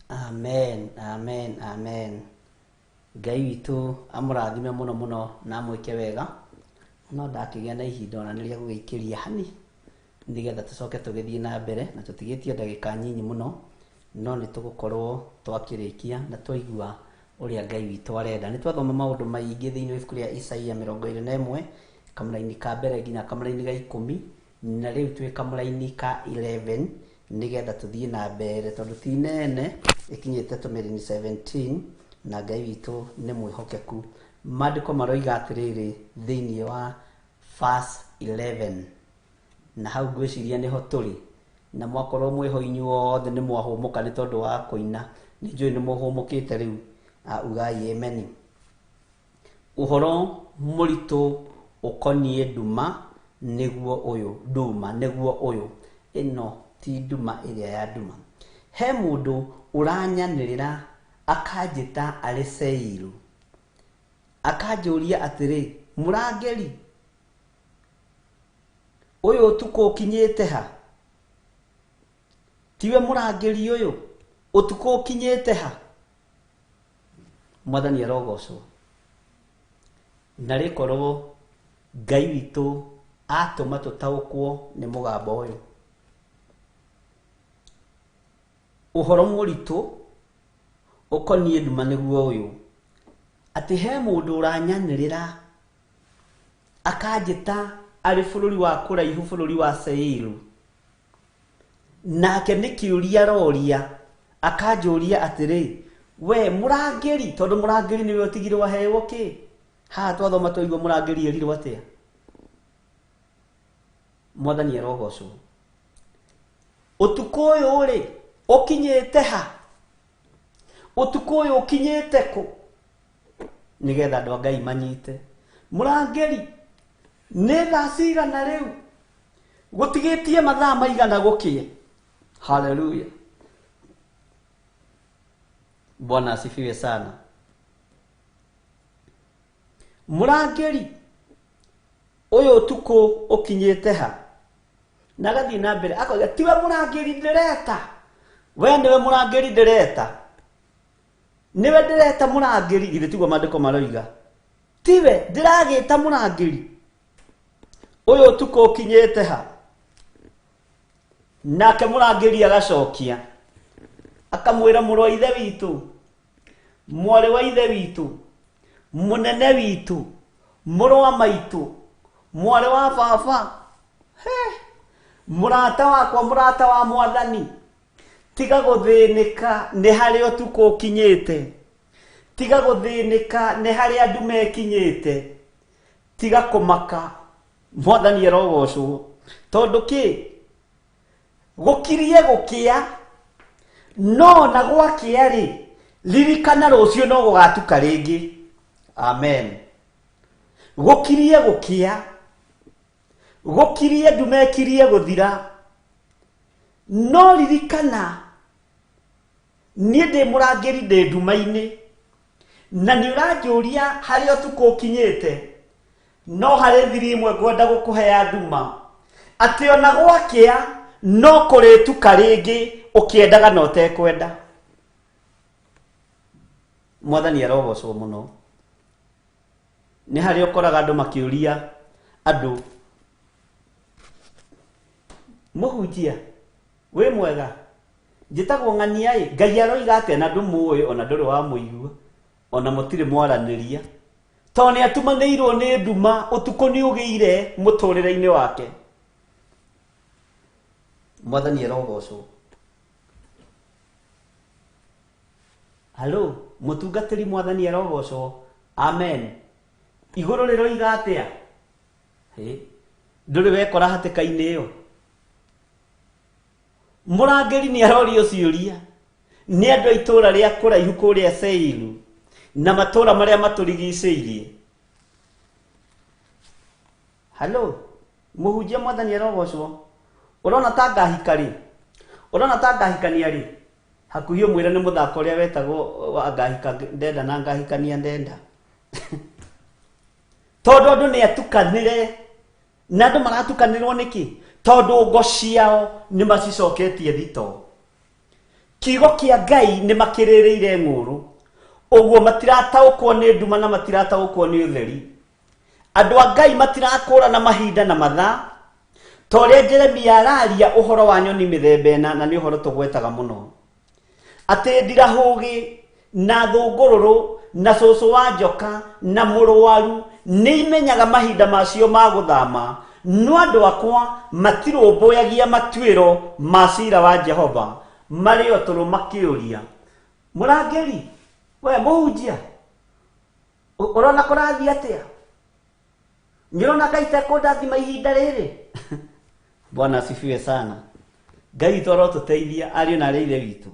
Amen, amen, amen. Ngai witũ amũrathime mũno mũno na amwĩke wega. No ndakĩgĩa na ihinda ona nĩ rĩa gũgĩikĩria hani nĩgetha tũcoke tũgĩthiĩ na mbere na tũtigĩtie ndagĩka nyinyi mũno, no nĩ tũgũkorwo twakĩrĩkia na twaigua ũrĩa Ngai witũ arenda. Nĩ twathoma maũndũ maingĩ thĩinĩ wa ibuku rĩa Isaia 21 kamũraini ka mbere nginya kamũraini ga 10. Na rĩu twĩ kamũraini ka 11 nĩgetha tũthiĩ na mbere tondũ ti nene ĩkinyĩte tũmĩrini 17 na Ngai witũ nĩ mwĩhokeku. Maandĩko maroiga atĩrĩrĩ thĩinĩ wa verse 11 na hau ngwĩciria nĩho tũrĩ na mwakorwo mwĩho inyuothe nĩ mwahũmũka nĩ tondũ wa kũina nĩ njũĩ nĩ mũhũmũkĩte rĩu ugai ameni. Ũhoro mũritũ ũkoniĩ nduma nĩguo ũyũ nduma nĩguo ũyũ ĩno ti nduma ĩrĩa ya nduma. He mũndũ ũranyanĩrĩra akanjĩta arĩ Seiru akanjũria atĩrĩ, mũrangĩri ũyũ ũtukũ ũkinyĩte ha? Tiwe mũrangĩri ũyũ ũtukũ ũkinyĩte ha? Mwathani arogocwo. Na rĩkorwo Ngai witũ atũma tũtaũkwo nĩ mũgambo ũyũ. Ũhoro mũritũ ũkoniĩ nduma nĩguo ũyũ, atĩ he mũndũ ũranyanĩrĩra akanjĩta arĩ bũrũri wa kũraihu bũrũri wa Seiru. Nake nĩ kĩũria aroria akanjũria atĩrĩ, we mũrangĩri, tondũ mũrangĩri nĩwe ũtigirwo aheo kĩ? Haha twathoma twaigua mũrangĩri erirwo atĩa? Mwathani arogocwo. Ũtukũ ũyũ rĩ ũkinyĩte ha? Ũtukũ ũyũ ũkinyĩte kũ? Nĩgetha andũ a Ngai manyite. Mũrangĩri, nĩ thaa cigana rĩu? Gũtigĩtie mathaa maigana gũkĩe? Haleluya. Bwana asifiwe sana. Mũrangĩri, ũyũ ũtukũ ũkinyĩte ha? Na agathiĩ na mbere akoiga, tiwe mũrangĩri ndĩreta, we nĩwe mũrangĩri ndĩreta, nĩwe ndĩreta mũrangĩri. Githĩ tiguo maandĩko maroiga? Tiwe ndĩragĩta mũrangĩri, ũyũ ũtukũ ũkinyĩte ha? Nake mũrangĩri agacokia akamwĩra, mũrũ wa ithe witũ, mwarĩ wa ithe witũ, mũnene witũ, mũrũ wa maitũ, mwarĩ wa baba, he mũrata wakwa, mũrata wa mwathani, tiga gũthĩnĩka nĩ harĩa ũtukũ ũkinyĩte, tiga gũthĩnĩka nĩ harĩa andũ mekinyĩte, tiga kũmaka, mwathani arogocwo. Tondũ kĩ? Gũkirie gũkĩa, no na gwakĩa rĩ, ririkana rũciũ no gũgatuka rĩngĩ. Amen. Gũkirie gũkĩa, gũkirie ndume ĩkirie gũthira, no ririkana niĩ ndĩ mũrangĩri ndĩ nduma-inĩ, na nĩ ũranjũria harĩa ũtukũ ũkinyĩte, no harĩ thiri ĩmwe ngwenda gũkũhea nduma, atĩ ona gwakĩa no kũrĩtuka rĩngĩ ũkĩendaga na ũtekwenda. Mwathani arogocwo mũno. Nĩ harĩa ũkoraga andũ makĩũria andũ, mũhunjia wĩ mwega, njĩtagwo ng'ania ĩ, Ngai aroiga atĩa na ndũmũĩ ona ndũrĩ wamũigua ona mũtirĩ mwaranĩria, tondũ nĩ atumanĩirwo nĩ nduma, ũtukũ nĩ ũgĩire mũtũrĩre-inĩ wake. Mwathani arogocwo. Halo, mũtungatĩri, mwathani arogocwo. Amen. Igũrũ rĩroiga atĩa? Hĩ, ndũrĩ wekora hatĩka-inĩ ĩyo? Mũrangĩri nĩ arorio ciũria nĩ andũ a itũũra rĩa kũraihu kũrĩa Seiru na matũũra marĩa matũrigicĩirie. Halo, mũhunjia, mwathani arogocwo. Ũrona ta ngahika rĩ? Ũrona ta ngahikania rĩ? Hakuhĩ ũmwĩre nĩ mũthako ũrĩa wetagwo wa ngahika ndenda na ngahikania ndenda. Tondũ andũ nĩ atukanĩre, na andũ maratukanĩrwo nĩkĩ? Tondũ ngo ciao nĩ macicoketie thito. Kiugo kĩa Ngai nĩ makĩrĩrĩire ng'ũrũ. Ũguo matirataũkwo nĩ nduma na matirataũkwo nĩ ũtheri. Andũ a Ngai matirakũrana mahinda na mathaa. Ta ũrĩa Jeremia araria ũhoro wa nyoni mĩthemba ĩna, na nĩ ũhoro tũgwetaga mũno. Atĩ ndirahũgĩ na thũngũrũrũ na cũcũ wa njoka na mũrwaru nĩ imenyaga mahinda macio ma gũthama, No andũ akwa matirũmbũyagia matuĩro ma cira wa Jehova, marĩ o toro makĩũria, mũrangĩri, we mũhunjia, ũrona kũrathiĩ atĩa? Nĩũrona Ngai tekũndathima ihinda rĩrĩ? Bwana asifiwe sana. Ngai witũ arotũteithia ariũ na arĩ ithe witũ.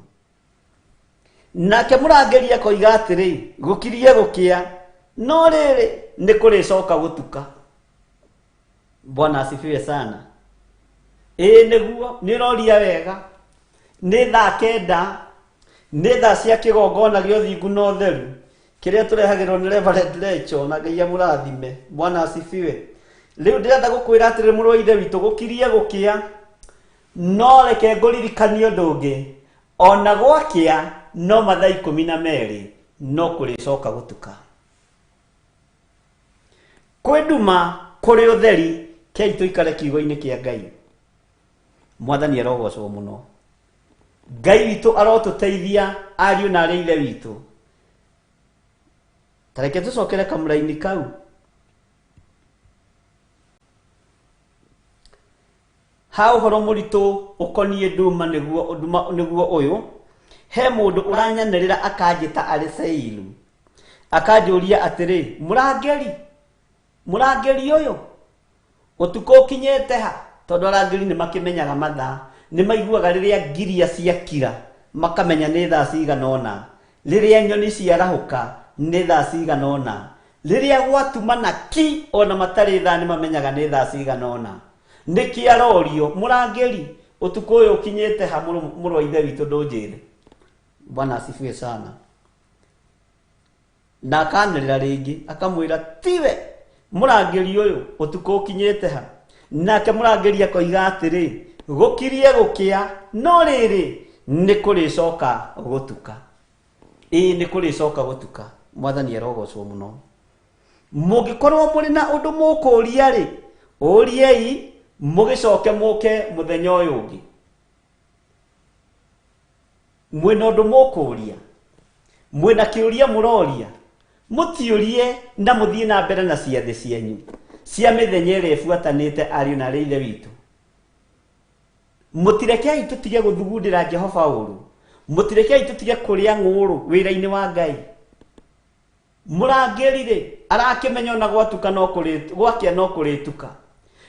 Nake mũrangĩri akoiga atĩrĩ, gũkirie gũkĩa, no rĩrĩ nĩ kũrĩcoka gũtuka. Bwana asifiwe sana. Ĩĩ nĩguo, nĩ ũroria wega. Nĩ thaa 9, nĩ thaa cia kĩgongona gĩa ũthingu na ũtheru, kĩrĩa tũrehagĩrwo nĩ Reverend Lecho, na Ngai amũrathime. Bwana asifiwe. Rĩu ndĩrenda gũkwĩra atĩrĩ mũrũ wa ithe witũ, gũkirie gũkĩa, no reke ngũririkanie ũndũ ũngĩ. Ona gwakĩa no mathaa 12, no kũrĩcoka gũtuka. Kwĩ nduma, kũrĩ ũtheri, kei tũikare kiugo-inĩ kĩa Ngai. Mwathani arogocwo mũno. Ngai witũ arotũteithia ariũ na arĩ ithe witũ. Ta reke tũcokere kamũraini kau. Ha ũhoro mũritũ ũkoniĩ nduma nĩguo nduma nĩguo ũyũ, he mũndũ ũranyanĩrĩra akanjĩta arĩ Seiru, akanjũria atĩrĩ, mũrangĩri, mũrangĩri ũyũ, ũtukũ ũkinyĩte ha? Tondũ arangĩri nĩ makĩmenyaga mathaa, nĩ maiguaga rĩrĩa ngiria ciakira, makamenya nĩ thaa cigana ũna, rĩrĩa nyoni ciarahũka nĩ thaa cigana ũna, rĩrĩa gwatumana ki ona matarĩ thaa nĩ mamenyaga nĩ thaa cigana ũna. Nĩkĩ arorio, mũrangĩri, ũtukũ ũyũ ũkinyĩte ha mũrũ wa ithe witũ ndũnjĩre? Bwana asifiwe sana. Na akanĩrĩra rĩngĩ akamwĩra, tiwe mũrangĩri ũyũ, ũtukũ ũkinyĩte ha? Nake mũrangĩri akoiga atĩrĩ, gũkirie gũkĩa, no rĩrĩ nĩ kũrĩcoka gũtuka. Ĩĩ nĩ kũrĩcoka gũtuka. Mwathani arogocwo mũno. Mũngĩkorwo mũrĩ na ũndũ mũkũũria rĩ, ũriei, mũgĩcoke mũke mũthenya ũyũ ũngĩ. Mwĩna ũndũ mũkũũria, mwĩna kĩũria mũroria, mũtiũrie na mũthiĩ na mbere na ciathĩ cianyu cia mĩthenya ĩrĩa ĩbuatanĩte, ariũ na arĩ ithe witũ. Mũtirekei tũtige gũthugundĩra Jehova ũũru, mũtirekei tũtige kũrĩa ng'ũũrũ wĩra-inĩ wa Ngai. Mũrangĩri rĩ, arakĩmenya ona gwatuka no kũrĩ, gwakĩa no kũrĩtuka.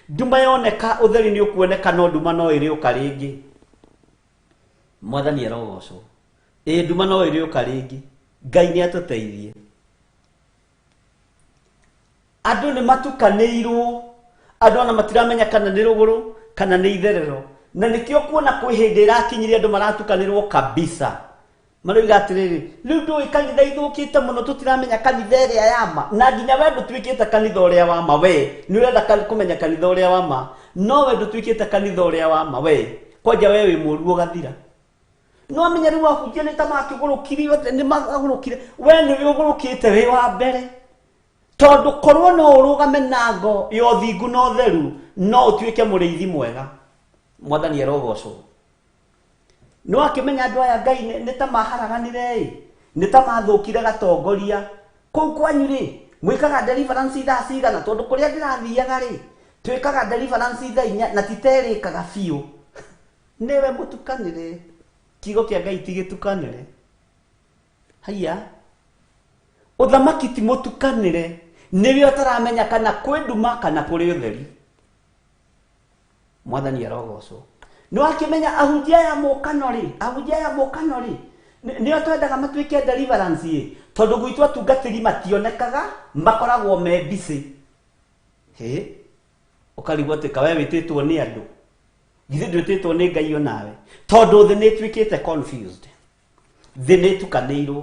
Nduma yoneka, ũtheri nĩ ũkuoneka, no nduma no ĩrĩũka rĩngĩ. Mwathani arogocwo. Ĩĩ nduma no ĩrĩũka rĩngĩ. Ngai nĩ atũteithie. Andũ nĩ matukanĩirwo, andũ ona matiramenya kana nĩ rũgũrũ kana nĩ itherero, na nĩkĩo kuona kwĩ hĩndĩ ĩrakinyire andũ maratukanĩrwo kabisa. Maroiga atĩrĩrĩ, rĩu ndũĩ kanitha ithũkĩte mũno, tũtiramenya kanitha ĩrĩa ya ma, na nginya we ndũtuĩkĩte kanitha ũrĩa wa ma. We nĩ ũrenda kũmenya kanitha ũrĩa wa ma, no we ndũtuĩkĩte kanitha ũrĩa wa ma. We kwanja we wĩ mũru ũgathira. No amenya rĩu ahunjia nĩ ta makĩgũrũkire othe, nĩ magũrũkire, we nĩwe ũgũrũkĩte wĩ wa mbere. Tondũ korwo no ũrũgame na ngo ya ũthingu na ũtheru, no ũtuĩke mũrĩithi mwega. Mwathani arogocwo. No akĩmenya andũ aya Ngai nĩ ta maharaganire ĩ, nĩ ta mathũkire gatongoria. Kũu kwanyu rĩ, mwĩkaga deliverance thaa cigana? Tondũ kũrĩa ndĩrathiaga rĩ, twĩkaga deliverance thaa 4 na ti terĩkaga biũ. Nĩwe mũtukanĩre. Kiugo kĩa Ngai ti gĩtukanĩre. Haiya, ũthamaki ti mũtukanĩre. Nĩwe ũtaramenya kana kwĩ nduma kana kũrĩ ũtheri. Mwathani arogocwo. Nĩ wakĩmenya ahunjia aya mũkano rĩ, ahunjia aya mũkano rĩ, nĩo twendaga matuĩke deliverance ĩ, tondũ gwitũ atungatĩri mationekaga, makoragwo me busy. Hĩ, ũkarigwo atĩ kawe wĩtĩtwo nĩ andũ, githĩ ndwĩtĩtwo nĩ Ngai onawe? Tondũ thĩ nĩ ĩtuĩkĩte confused, thĩ nĩ ĩtukanĩirwo.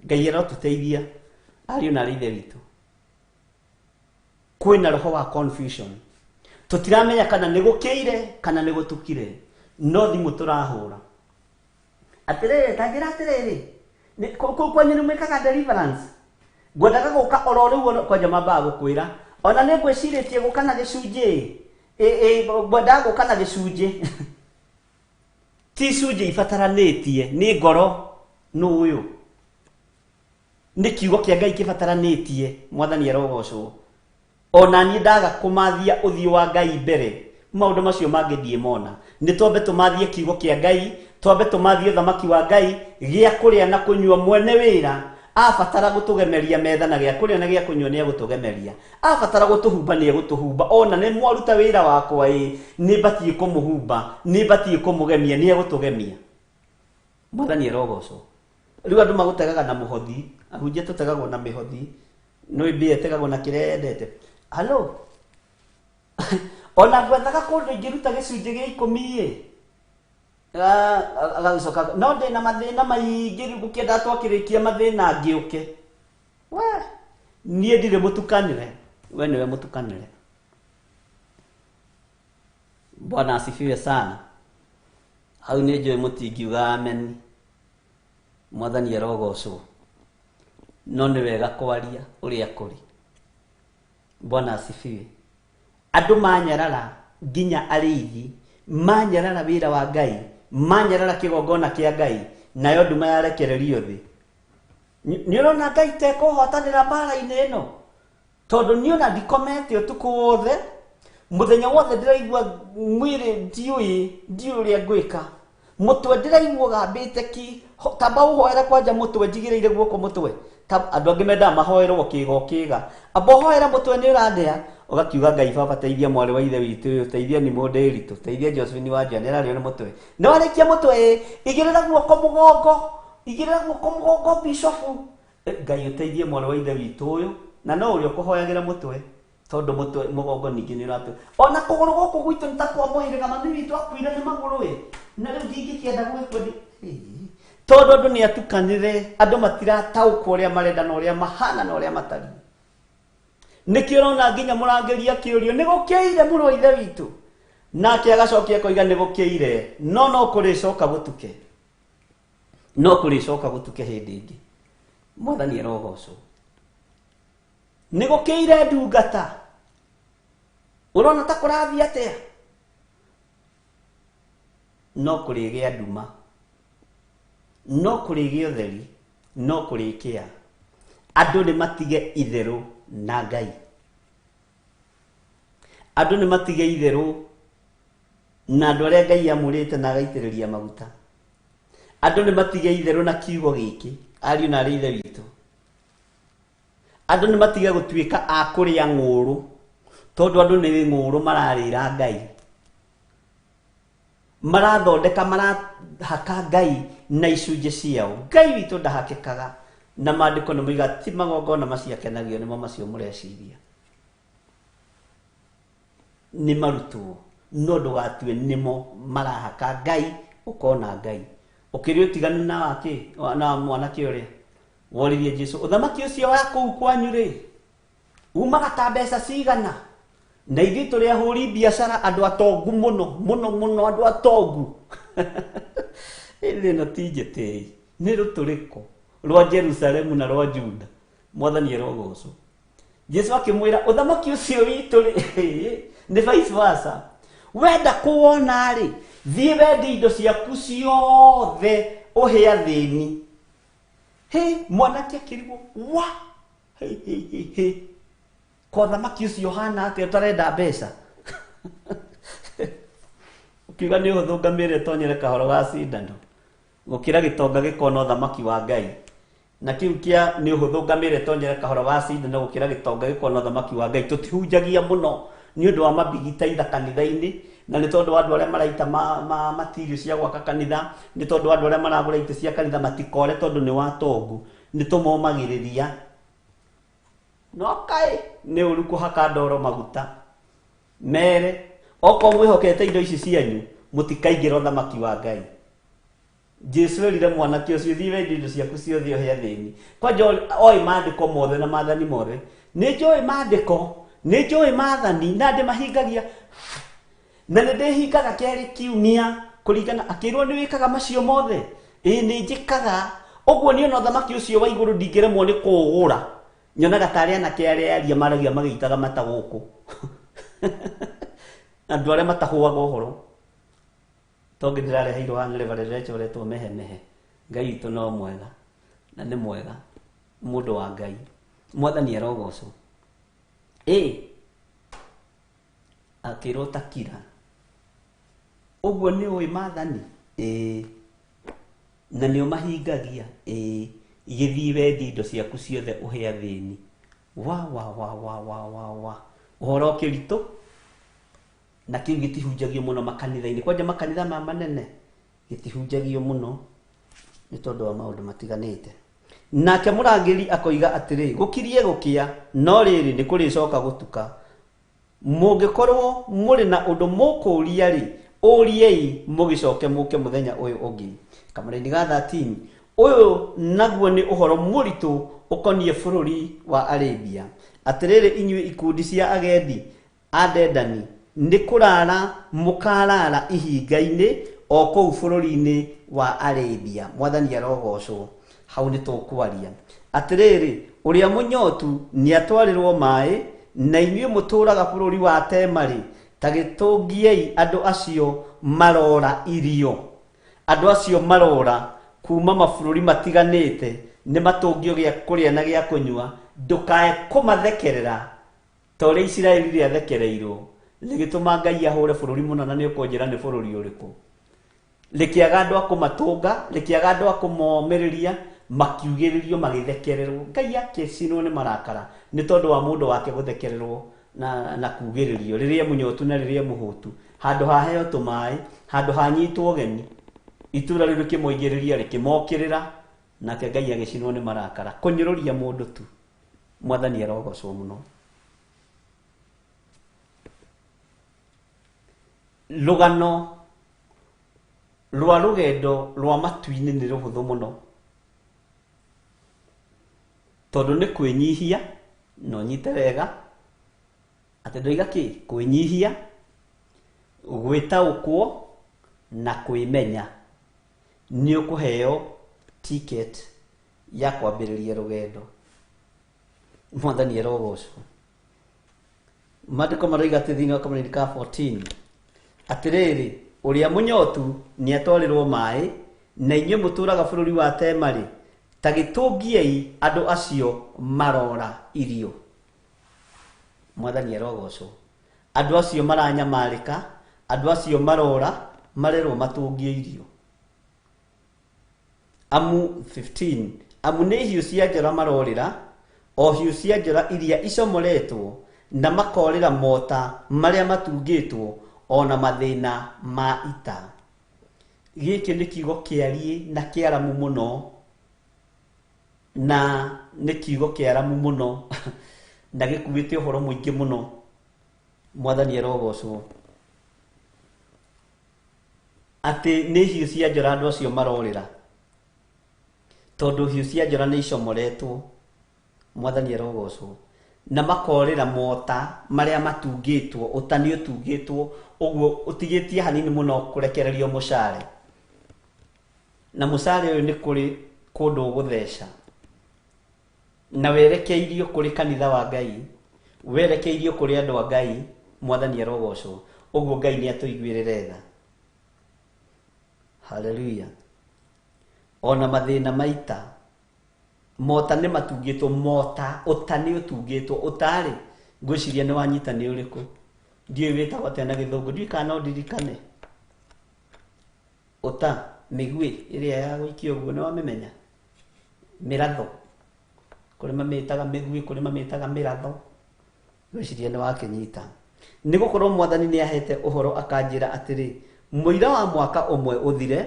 Ngai arotũteithia ariũ na arĩ ithe witũ. Kwĩna roho wa confusion, tũtiramenya kana nĩ gũkĩire kana nĩ gũtukire, no thimũ tũrahũra atĩrĩrĩ, ta njĩra atĩrĩrĩ, kũu kwanyu nĩ mwĩkaga deliverance? Ngwendaga gũka oro rĩu, oro kwanja mambaga gũkwĩra ona nĩ ngwĩcirĩtie gũka na gĩcunjĩ, ngwendaga gũka na gĩcunjĩ. Ti icunjĩ ibataranĩtie, nĩ ngoro. Nũ ũyũ? Nĩ kiugo kĩa Ngai kĩbataranĩtie, Mwathani arogocwo. Ona niĩ ndaga kũmathia ũthiũ wa Ngai mbere, maũndũ macio mangĩ ndiĩmona. Nĩ twambe tũmathie kiugo kĩa Ngai, twambe tũmathie ũthamaki wa Ngai, gĩa kũrĩa na kũnyua. Mwene wĩra abatara gũtũgemeria metha na gĩa kũrĩa na gĩa kũnyua nĩ egũtũgemeria. Abatara gũtũhumba nĩ egũtũhumba. Ona nĩ mwaruta wĩra wakwa ĩ, nĩ mbatiĩ kũmũhumba, nĩ mbatiĩ kũmũgemia, nĩ egũtũgemia. Mwathani arogocwo. Rĩu andũ magũtegaga na mũhothi, ahunjia tũtegagwo na mĩhothi, no mbia ĩtegagwo na kĩrĩa yendete. Halo? Ona ngwethaga kũndũ ingĩruta gĩcunjĩ gĩa ikũmi ĩ, agagĩcoka, no ndĩna mathĩna maingĩ rĩu ngũkĩenda twakĩrĩkia mathĩna ngĩũke. We, niĩ ndirĩ mũtukanĩre, we nĩwe mũtukanĩre. Bwana asifiwe sana. Hau nĩ njũĩ mũtingiuga amen. Mwathani arogocwo. No nĩ wega kwaria ũrĩa kũrĩ. Bwana asifiwe. Andũ manyarara nginya arĩithi, manyarara wĩra wa Ngai, manyarara kĩgongona kĩa Ngai, nayo nduma yarekererio thĩ. Nĩ ũrona Ngai tekũhotanĩra mbara-inĩ ĩno? Tondũ niĩ ona ndikomete ũtukũ wothe, mũthenya wothe ndĩraigua mwĩrĩ ndiũĩ, ndiũĩ ũrĩa ngwĩka. Mũtwe ndĩraigua ũgambĩte ki, tamba ũhoere kwanja mũtwe njigĩrĩire guoko mũtwe. Andũ angĩ mendaga mahoerwo kĩga o kĩga. Amba ũhoere mũtwe nĩ ũrandĩa, ũgakiuga Ngai baba teithia mwarĩ wa ithe witũ ũyũ, teithia ni mũndũ ĩritũ, teithia Josephine wa Nja, nĩ ararĩo nĩ mũtwe. Nĩ warĩkia mũtwe ĩ, igĩrĩra guoko mũgongo, igĩrĩra guoko mũgongo bishofu. Ngai ũteithie mwarĩ wa ithe witũ ũyũ, na no ũrĩa ũkũhoyagĩra mũtwe, tondũ mũtwe mũgongo ningĩ nĩ ũratũ. Ona kũgũrũ gũkũ gwitũ nĩ ta kwa mũhĩrĩga, mami witũ akuire nĩ magũrũ ĩ, na rĩu ndingĩkĩenda gũgĩkua ndi-. Tondũ andũ nĩ atukanĩre, andũ matirataũkwo ũrĩa marenda na ũrĩa mahana na ũrĩa matariĩ. Nĩkĩo ũrona nginya mũrangĩri akĩũrio, nĩ gũkĩire mũrũ wa ithe witũ? Nake agacokia akoiga nĩ gũkĩire, no no kũrĩcoka gũtuke. No kũrĩcoka gũtuke hĩndĩ ĩngĩ. Mwathani arogocwo. Nĩ gũkĩire ndungata. Ũrona ta kũrathiĩ atĩa? No kũrĩgĩa nduma, no kũrĩgĩa ũtheri, no kũrĩkĩa. Andũ nĩ matige itherũ na Ngai. Andũ nĩ matige itherũ na andũ arĩa Ngai amũrĩte na agaitĩrĩria maguta. Andũ nĩ matige itherũ na kiugo gĩkĩ, ariũ na arĩ ithe witũ. Andũ nĩ matige gũtuĩka a kũrĩa ng'ũũrũ, tondũ andũ nĩ ng'ũũrũ mararĩra Ngai. Marathondeka, marahaka Ngai na icunjĩ ciao. Ngai witũ ndahakĩkaga, na maandĩko nĩ moiga ti magongona macio akenagio nĩmo macio mũreciria. Nĩ marutwo, no ndũgatue nĩmo marahaka Ngai, ũkona Ngai. Ũkĩrĩ ũtiganu na wakĩ, na mwanake ũrĩa woririe Jesu, ũthamaki ũcio wa kũu kwanyu rĩ, umaga ta mbeca cigana? Na ithuĩ tũrĩ ahũri biacara, andũ atongu mũno, mũno, mũno, andũ atongu. Ĩndĩ ĩno ti njĩtĩi, nĩ rũtũrĩko rwa Jerusalemu na rwa Juda. Mwathani arogocwo. Jesu akĩmwĩra, ũthamaki ũcio witũ rĩ, nĩ vice versa. Wenda kũwona rĩ, thiĩ wendie indo ciaku ciothe ũhe athĩni. Hĩ, mwanake akĩrigwo, wa? Hĩ, hĩ, hĩ, hĩ. Kwa ũthamaki ũcio ũhana atĩa ũtarenda mbeca? Ũkiuga nĩ ũhũthũ ngamĩra ĩtonyere kahoro ga cindano gũkĩra gĩtonga gĩkona ũthamaki wa Ngai. Na kĩu kĩa nĩ ũhũthũ ngamĩra ĩtonyere kahoro ga cindano gũkĩra gĩtonga gĩkona ũthamaki wa Ngai. Tũtihunjagia mũno nĩ ũndũ wa mabigita itha kanitha-inĩ, na nĩ tondũ wa andũ arĩa maraita material cia gwaka kanitha, nĩ tondũ wa andũ arĩa maragũra itĩ cia kanitha matikore tondũ nĩ watongu. Nĩ tũmomagĩrĩria. No kaĩ nĩ ũru kũhaka ndoro maguta. Mere, okorwo mwĩhokete indo ici cianyu, mũtikaingĩra ũthamaki wa Ngai. Jesu erire mwanake ũcio, thiĩ wendie indo ciaku ciothe ũhe athĩni. Kwanja oĩ maandĩko mothe na maathani mothe. Nĩ njũĩ maandĩko, nĩ njũĩ maathani na ndĩmahingagia. Na nĩ ndĩhingaga kerĩ kiumia kũringana, akĩrwo nĩ wĩkaga macio mothe. Ĩĩ nĩ njĩkaga. Ũguo niĩ ona ũthamaki ũcio wa igũrũ ndingĩremwo nĩ kũũgũra. Nyonaga tarĩ anake arĩa aria maragia magĩitaga mata gũkũ. Andũ arĩa matahũaga ũhoro. Tongĩ ndĩrareheirwo haha nĩ Reverend Rachel ũretwo Mehemehe. Ngai witũ no mwega na nĩ mwega. Mũndũ wa Ngai, Mwathani arogocwo. Ĩ akĩrwo ta kira ũguo, nĩ ũĩ maathani? Ĩĩ. Na nĩ ũmahingagia? Ĩĩ. Gĩthiĩ wendie indo ciaku ciothe ũhe athĩni. Wa wa wa wa wa wa wa, ũhoro ũkĩritũ, na kĩu gĩtihunjagio mũno makanitha-inĩ, kwanja makanitha ma manene gĩtihunjagio mũno nĩ tondũ wa maũndũ matiganĩte. Nake mũrangĩri akoiga atĩrĩ, gũkirie gũkĩa, no rĩrĩ, nĩ kũrĩcoka gũtuka. Mũngĩkorwo mũrĩ na ũndũ mũkũũria-rĩ, ũriei, mũgĩcoke mũke mũthenya ũyũ ũngĩ. Kamũraini ga 13. Ũyũ naguo nĩ ũhoro mũritũ ũkoniĩ bũrũri wa Arabia. Atĩrĩrĩ inyuĩ ikundi cia agendi a Dedani, nĩ kũraara mũkaaraara ihinga-inĩ o kũu bũrũri-inĩ wa Arabia. Mwathani arogoocwo. Hau nĩ tũkwaria. Atĩrĩrĩ, ũrĩa mũnyotu nĩatwarĩrwo maĩ, na inyuĩ mũtũũraga bũrũri wa Tema-rĩ, ta gĩtũngiei andũ acio maroora irio. Andũ acio maroora kuuma mabũrũri matiganĩte nĩmatũngio gĩa kũrĩa na gĩa kũnyua, ndũkae kũmathekerera ta ũrĩa Isiraeli rĩathekereirwo, rĩgĩtũma Ngai ahũre bũrũri mũna, na nĩũkũnjĩra nĩ bũrũri ũrĩkũ. Rĩkĩaga andũ a kũmatũnga, rĩkĩaga andũ a kũmomĩrĩria, makiugĩrĩrio, magĩthekererwo. Ngai akĩcinwo nĩ marakara nĩ tondũ wa mũndũ wake gũthekererwo na kugĩrĩrio rĩrĩa mũnyotu na rĩrĩa mũhũtu. Handũ ha heo tũmaĩ, handũ ha nyitwo ũgeni, itũra rĩu rĩkĩmoigĩrĩria, rĩkĩmokĩrĩra, nake Ngai agĩcinwo nĩ marakara. Kũnyũrũria mũndũ tu. Mwathani arogocwo mũno. Rũgano rwa rũgendo rwa matu-inĩ nĩ rũhũthũ mũno, tondũ nĩ kwĩnyihia, na ũnyite wega atĩ ndoiga kĩ? Kwĩnyihia, gwĩtaũkwo na kwĩmenya. Nĩ ũkũheo ticket ya kwambĩrĩria rũgendo. Mwathani arogocwo. Maandĩko maroiga atĩ thĩinĩ wa kamũraini ka 14, atĩrĩrĩ, ũrĩa mũnyotu nĩatwarĩrwo maĩ, na inyuĩ mũtũũraga bũrũri wa Tema-rĩ, ta gĩtũngiei andũ acio marora irio. Mwathani arogocwo. Andũ acio maranyamarĩka, andũ acio marora, marerwo matũngie irio. Amu 15 amu nĩ hiũ cia njora marorĩra, o hiũ cia njora iria icomoretwo, na makorĩra mota marĩa matungĩtwo, o na mathĩna ma ita. Gĩkĩ nĩ kiugo kĩariĩ na kĩaramu mũno, na nĩ kiugo kĩaramu mũno na gĩkuĩte ũhoro mũingĩ mũno. Mwathani arogocwo. Atĩ nĩ hiũ cia njora andũ acio marorĩra, tondũ hiũ cia njora nĩ icomoretwo. Mwathani arogocwo. Na makorĩra mota marĩa matungĩtwo, ũta nĩ ũtungĩtwo ũguo ũtigĩtie hanini mũno kũrekererio mũcare, na mũcare ũyũ nĩ kũrĩ kũndũ ũgũtheca, na werekeirio kũrĩ kanitha wa Ngai, werekeirio kũrĩ andũ a Ngai. Mwathani arogocwo. Ũguo Ngai nĩ atũiguĩrĩre tha. Haleluya. Ona mathĩna maita, mota nĩ matungĩtwo, mota ũta nĩ ũtungĩtwo. Ũtarĩ ngwĩciria nĩ wanyita nĩ ũrĩkũ, ndiũĩ wĩtagwo atĩa na gĩthũngũ, ndiũĩ kana no ndirikane. Ũta, mĩguĩ ĩrĩa ya gũikia ũguo, nĩ wamĩmenya? Mĩratho, kũrĩ mamĩtaga mĩguĩ, kũrĩ mamĩtaga mĩratho. Ngwĩciria nĩ wakĩnyita. Nĩ gũkorwo Mwathani nĩ ahete ũhoro akanjĩra atĩrĩ, mũira wa mwaka ũmwe ũthire,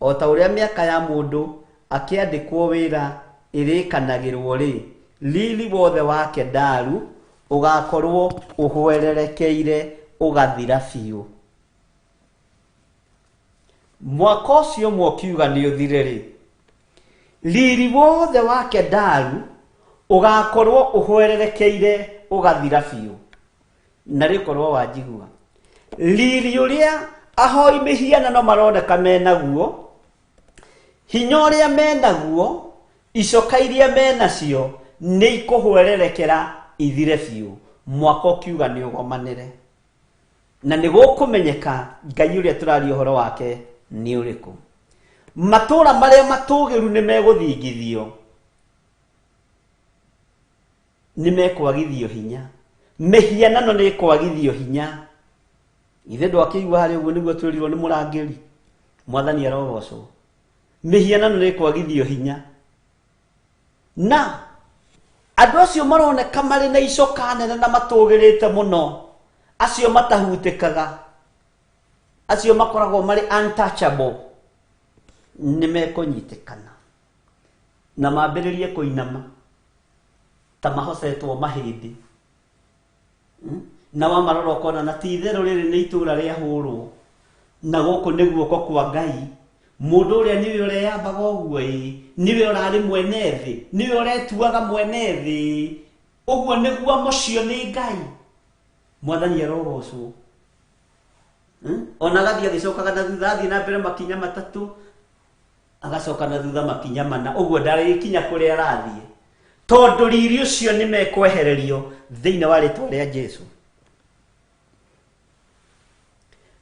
o ta ũrĩa mĩaka ya mũndũ akĩandĩkwo wĩra ĩrĩkanagĩrwo-rĩ, riri wothe wa Kedaru ũgaakorwo ũhwererekeire ũgathira biũ. Mwaka ũcio ũmwe ũkiuga nĩ ũthire-rĩ, riri wothe wa Kedaru ũgakorwo ũhwererekeire ũgathira biũ. Na rĩkorwo wanjigua, riri ũrĩa ahoi mĩhianano maroneka menaguo, hinya ũrĩa menaguo, icoka iria menacio nĩ ikũhwererekera ithire biũ. Mwaka ũkiuga nĩ ũgomanĩre, na nĩ gũkũmenyeka Ngai ũrĩa tũraria ũhoro wake nĩ ũrĩkũ. Matũũra marĩa matũũgĩru nĩ megũthingithio. Nĩ mekwagithio hinya, mĩhianano nĩ ĩkwagithio hinya. Ithe ndwakĩigua harĩ ũguo nĩguo twĩrirwo nĩ mũrangĩri. Mwathani arogocwo. Mĩhianano nĩ ĩkwagithio hinya, na andũ acio maroneka marĩ na icoka nene na matũgĩrĩte mũno, acio matahutĩkaga, acio makoragwo marĩ untouchable, nĩ mekũnyitĩkana na mambĩrĩrie kũinama ta mahocetwo mahĩndĩ. Na wamarora ũkona na ti itherũ rĩrĩ nĩ itũũra rĩahũrwo, na gũkũ nĩ guoko kwa Ngai. Mũndũ ũrĩa nĩwe ũreyambaga ũguo, ĩ nĩwe ũrarĩ mwene thĩ, nĩwe ũretuaga mwene thĩ, ũguo nĩguo mũcio nĩ Ngai. Mwathani arogocwo. Ona agathiĩ agĩcokaga na thutha, athiĩ na mbere makinya matatũ, agacoka na thutha makinya mana, ũguo ndarĩkinya kũrĩa arathiĩ, tondũ riri ũcio nĩ mekwehererio thĩinĩ wa rĩtwa rĩa Jesu.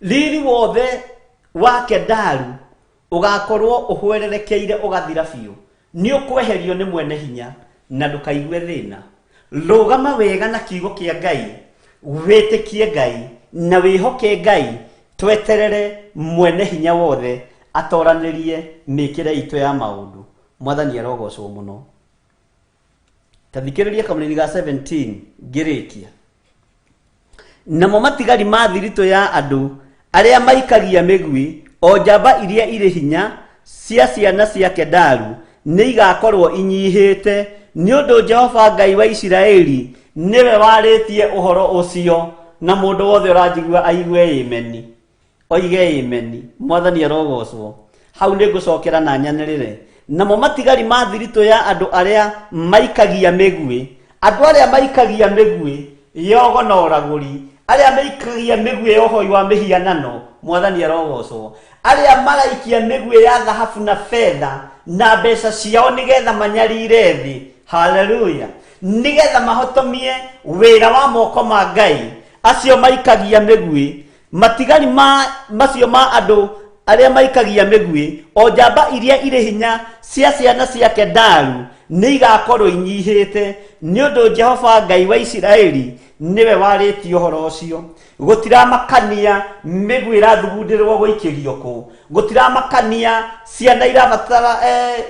Riri wothe wa Kedaru ũgakorwo ũhwererekeire ũgathira biũ, nĩ ũkweherio nĩ mwene hinya, na ndũkaigue thĩna. Rũgama wega na kiugo kĩa Ngai, wĩtĩkie Ngai na wĩhoke Ngai. Tweterere mwene hinya wothe atoranĩrie mĩkĩre itũ ya maũndũ. Mwathani arogocwo mũno. Ta thikĩrĩria kamũnini ga 17 ngĩrĩkia. Namo matigari ma thiritũ ya andũ arĩa maikagia mĩguĩ, o njamba iria irĩ hinya cia ciana cia Kedaru, nĩ igakorwo inyihĩte, nĩ ũndũ Jehova Ngai wa Isiraeli nĩwe warĩtie ũhoro ũcio. Na mũndũ wothe ũranjigua aigue ĩmeni, oige ĩmeni. Mwathani arogocwo. Hau nĩ ngũcokera na nyanĩrĩre. Namo matigari ma thiritũ ya andũ arĩa maikagia mĩguĩ, andũ arĩa maikagia mĩguĩ yogo na ũragũri, arĩa maikagia mĩguĩ ya ũhoi wa mĩhianano, mwathani arogocwo, arĩa maraikia mĩguĩ ya thahabu na betha na mbeca ciao nĩgetha manyarire thĩ, haleluya, nĩgetha mahotomie wĩra wa moko ma Ngai, acio maikagia mĩguĩ, matigari ma macio ma andũ arĩa maikagia mĩguĩ, o njamba iria irĩ hinya cia ciana cia Kedaru, nĩ igakorwo inyihĩte, nĩ ũndũ Jehova Ngai wa Isiraeli nĩwe warĩtie ũhoro ũcio. Gũtiramakania mĩguĩ ĩrathugundĩrwo gũikĩrio kũ, gũtiramakania ciana irabatara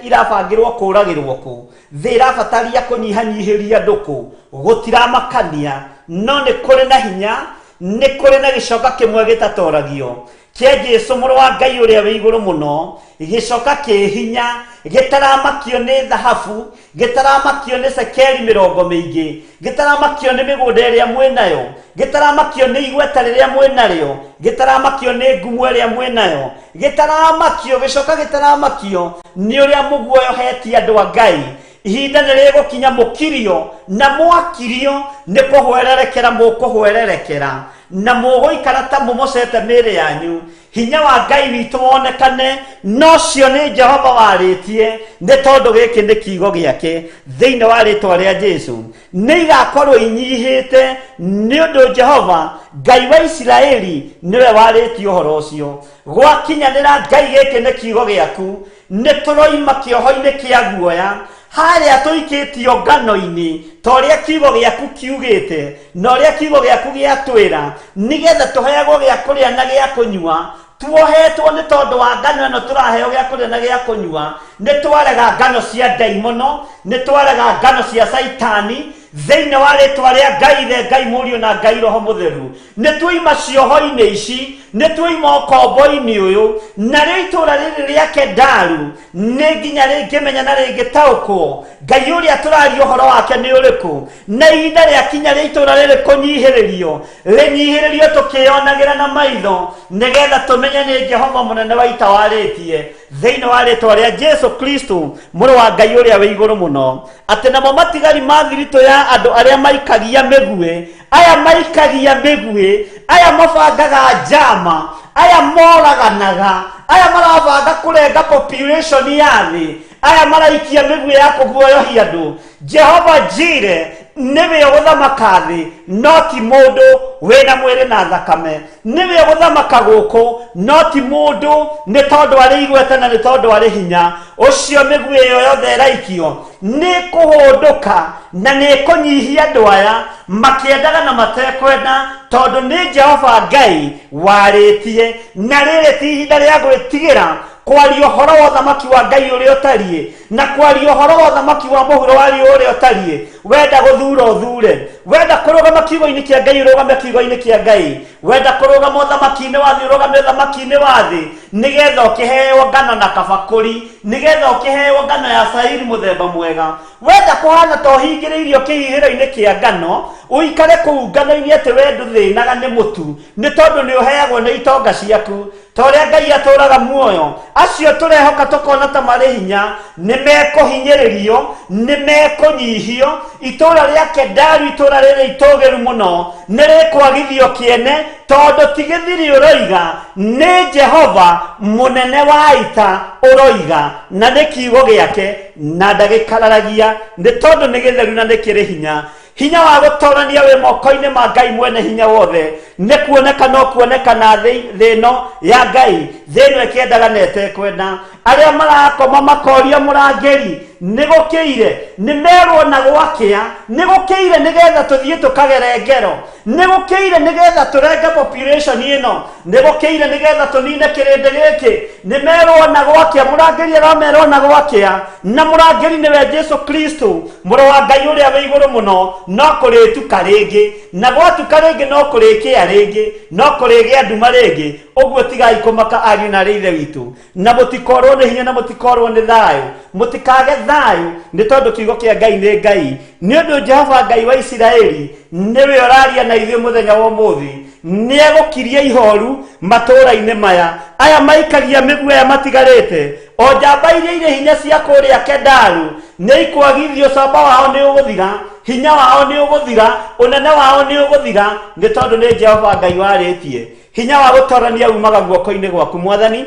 irabangĩrwo kũragĩrwo kũ, thĩ ĩrabataria kũnyihanyihĩria andũ kũ, gũtiramakania, no nĩ kũrĩ na hinya, nĩ kũrĩ na gĩcoka kĩmwe gĩtatoragio kĩa Jesu mũrũ wa Ngai ũrĩa wĩ igũrũ mũno, gĩcoka kĩ hinya gĩtaramakio nĩ thahabu, gĩtaramakio nĩ cekeri mĩrongo mĩingĩ, gĩtaramakio nĩ mĩgũnda ĩrĩa mwĩ nayo, gĩtaramakio nĩ igweta rĩrĩa mwĩ narĩo, gĩtaramakio nĩ ngumo ĩrĩa mwĩ nayo, gĩtaramakio, gĩcoka gĩtaramakio nĩ ũrĩa mũguoyohetie andũ a Ngai. Ihinda nĩ rĩgũkinya mũkirio, na mwakirio nĩ kũhwererekera mũkũhwererekera, na mũgũikara ta mũmocete mĩĩrĩ yanyu, hinya wa Ngai witũ wonekane. Nocio nĩ Jehova warĩtie, nĩ tondũ gĩkĩ nĩ kiugo gĩake. Thĩinĩ wa rĩtwa rĩa Jesu, nĩ igakorwo inyihĩte, nĩ ũndũ Jehova Ngai wa Isiraeli nĩwe warĩtie ũhoro ũcio. Gwakinyanĩra, Ngai, gĩkĩ nĩ kiugo gĩaku. Nĩ tũroima kĩoho-inĩ kĩa guoya harĩa tũikĩtio ngano-inĩ, ta ũrĩa kiugo gĩaku kiugĩte na ũrĩa kiugo gĩaku gĩatwĩra, nĩgetha tũheagwo gĩa kũrĩa na gĩa kũnyua. Tuohetwo nĩ tondũ wa ngano ĩno tũraheo gĩa kũrĩa na gĩa kũnyua. Nĩ twarega ngano cia ndaimono, nĩ twarega ngano cia Caitani, thĩinĩ wa rĩtwa rĩa Ngai Ithe, Ngai Mũriũ na Ngai Roho Mũtheru. Nĩ tuoima cioho-inĩ ici, nĩ tuoima ũkombo-inĩ ũyũ, narĩo itũũra rĩrĩ rĩa Kedaru nĩ nginya rĩngĩmenya na rĩngĩtaũkwo Ngai ũrĩa tũraria ũhoro wake nĩ ũrĩkũ. Na ihinda rĩakinya rĩa itũũra rĩrĩ kũnyihĩrĩrio, rĩnyihĩrĩrio tũkĩyonagĩra na maitho, nĩgetha tũmenye nĩ Jehova mũnene wa ita warĩtie, thĩinĩ wa rĩtwa rĩa Jesu Kristo mũrũ wa Ngai ũrĩa wĩ igũrũ mũno, atĩ namo matigari ma thiritũ ya andũ arĩa maikagia mĩguĩ, aya maikagia mĩguĩ, aya mabangaga njama, aya moraganaga, aya marabanga kũrenga population ya thĩ. Aya maraikia mĩguĩ ya kũguoyohia andũ. Jehova Jire nĩwe ũgũthamaka thĩ, no ti mũndũ wĩna mwĩrĩ na thakame. Nĩwe ũgũthamaka gũkũ, no ti mũndũ, nĩ tondũ arĩ igweta na nĩ tondũ arĩ hinya. Ũcio mĩguĩ ĩyo yothe ĩraikio nĩ kũhũndũka na nĩ kũnyihia andũ aya makĩendaga na matekwenda, tondũ nĩ Jehova Ngai warĩtie. Na rĩrĩ ti ihinda rĩa gwĩtigĩra kwaria ũhoro wa ũthamaki wa Ngai ũrĩa ũtariĩ, na kwaria ũhoro wa ũthamaki wa mũhuro wa riũa ũrĩa ũtariĩ. Wenda gũthura ũthure, wenda kũrũgama kiugo-inĩ kĩa Ngai ũrũgame kiugo-inĩ kĩa Ngai, wenda kũrũgama ũthamaki-inĩ wa thĩ ũrũgame ũthamaki-inĩ wa thĩ, nĩgetha ũkĩheo ngano na kabakũri, nĩgetha ũkĩheo ngano ya cairi mũthemba mwega. Wenda kũhana ta ũhingĩrĩirio kĩhihĩro-inĩ kĩa ngano, ũikare kũu ngano-inĩ atĩ we ndũthĩnaga nĩ mũtu, nĩ tondũ nĩ ũheagwo nĩ itonga ciaku. Ta ũrĩa Ngai atũũraga muoyo, acio tũrehoka tũkona ta marĩ hinya nĩ mekũhinyĩrĩrio, nĩ mekũnyihio. Itũũra rĩa Kedaru, itũũra rĩrĩ itũũgĩru mũno, nĩ rĩkwagithio kĩene, tondũ ti gĩthiri ũroiga, nĩ Jehova mũnene wa ita ũroiga, na nĩ kiugo gĩake, na ndagĩkararagia, nĩ tondũ nĩ gĩtheru na nĩ kĩrĩ hinya. Hinya wa gũtorania wĩ moko-inĩ ma Ngai mwene hinya wothe. Nĩ kuoneka no kuoneka na thĩ ĩno ya Ngai, thĩ ĩno ĩkĩendaga na ĩtekwenda. Arĩa marakoma makoria mũrangĩri, nĩ gũkĩire? Nĩ merwo na gwakĩa, nĩ gũkĩire nĩgetha tũthiĩ tũkagere ngero? Nĩ gũkĩire nĩgetha tũrenge population ĩno? Nĩ gũkĩire nĩgetha tũnine kĩrĩndĩ gĩkĩ? Nĩ merwo na gwakĩa, mũrangĩri aramerwo na gwakĩa, na mũrangĩri nĩwe Jesu Kristo, Mũrũ wa Ngai ũrĩa wĩ igũrũ mũno. No kũrĩtuka rĩngĩ, na gwatuka rĩngĩ no kũrĩkĩa rĩngĩ, no kũrĩgĩa nduma rĩngĩ. Ũguo tigai kũmaka, ariũ na arĩ ithe witũ, na mũtikorwo nĩ hinya na mũtikorwo nĩ thayũ. Mũtikage thayũ, nĩ tondũ kiugo kĩa Ngai nĩ Ngai. Nĩ ũndũ Jehova Ngai wa Isiraeli nĩwe ũraria na ithuĩ mũthenya wa ũmũthĩ. Nĩ egũkiria ihoru matũũra-inĩ maya. Aya maikagia mĩguĩ, aya matigarĩte, o njamba iria irĩ hinya cia kũrĩa Kedaru, nĩ ikwagithio. Camba wao nĩ ũgũthira, hinya wao nĩ ũgũthira, ũnene wao nĩ ũgũthira, nĩ tondũ nĩ Jehova Ngai warĩtie. Hinya wa gũtorania umaga guoko-inĩ gwaku, Mwathani.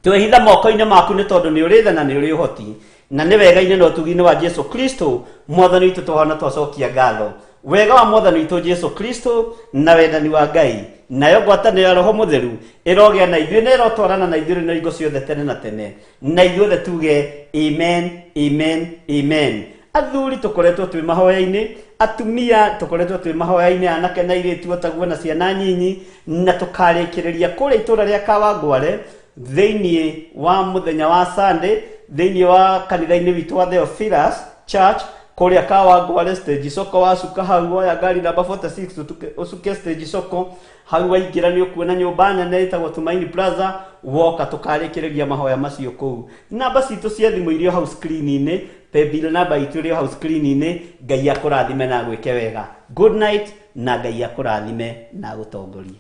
Twehitha moko-inĩ maku, nĩ tondũ nĩ ũrĩ tha na nĩ ũrĩ ũhoti, na nĩ wega-inĩ na ũtugi-inĩ wa Jesu Kristo Mwathani witũ twahona twacokia ngatho. Wega wa Mwathani witũ Jesu Kristo na wendani wa Ngai nayo ngwatanĩro ya Roho Mũtheru ĩrogĩa na ithuĩ na ĩrotwarana na ithuĩ rĩu na hingo ciothe tene na tene. Na ithuothe tuge amen, amen, amen. Athuri tũkoretwo twĩ mahoya-inĩ, atumia tũkoretwo twĩ mahoya-inĩ, anake na airĩtu otaguo na ciana nyinyi, na tũkarĩkĩrĩria kũrĩa itũũra rĩa Kawangware thĩinĩ wa mũthenya wa Sunday, thĩinĩ wa kanitha-inĩ witũ wa Theophilus Church kũrĩa Kawangware stage soko. Wacuka hau, woya ngari namba 46 ũcuke stage soko hau, waingĩra nĩ ũkuona nyũmba nene ĩtagwo Tumaini Plaza. Woka tũkarĩkĩrĩria mahoya macio kũu. Namba citũ cia thimũ irio hau screen-inĩ, paybill namba itũ ĩrĩ o hau screen-inĩ. Ngai akũrathime na agwĩke wega. Good night, na Ngai akũrathime na agũtongorie.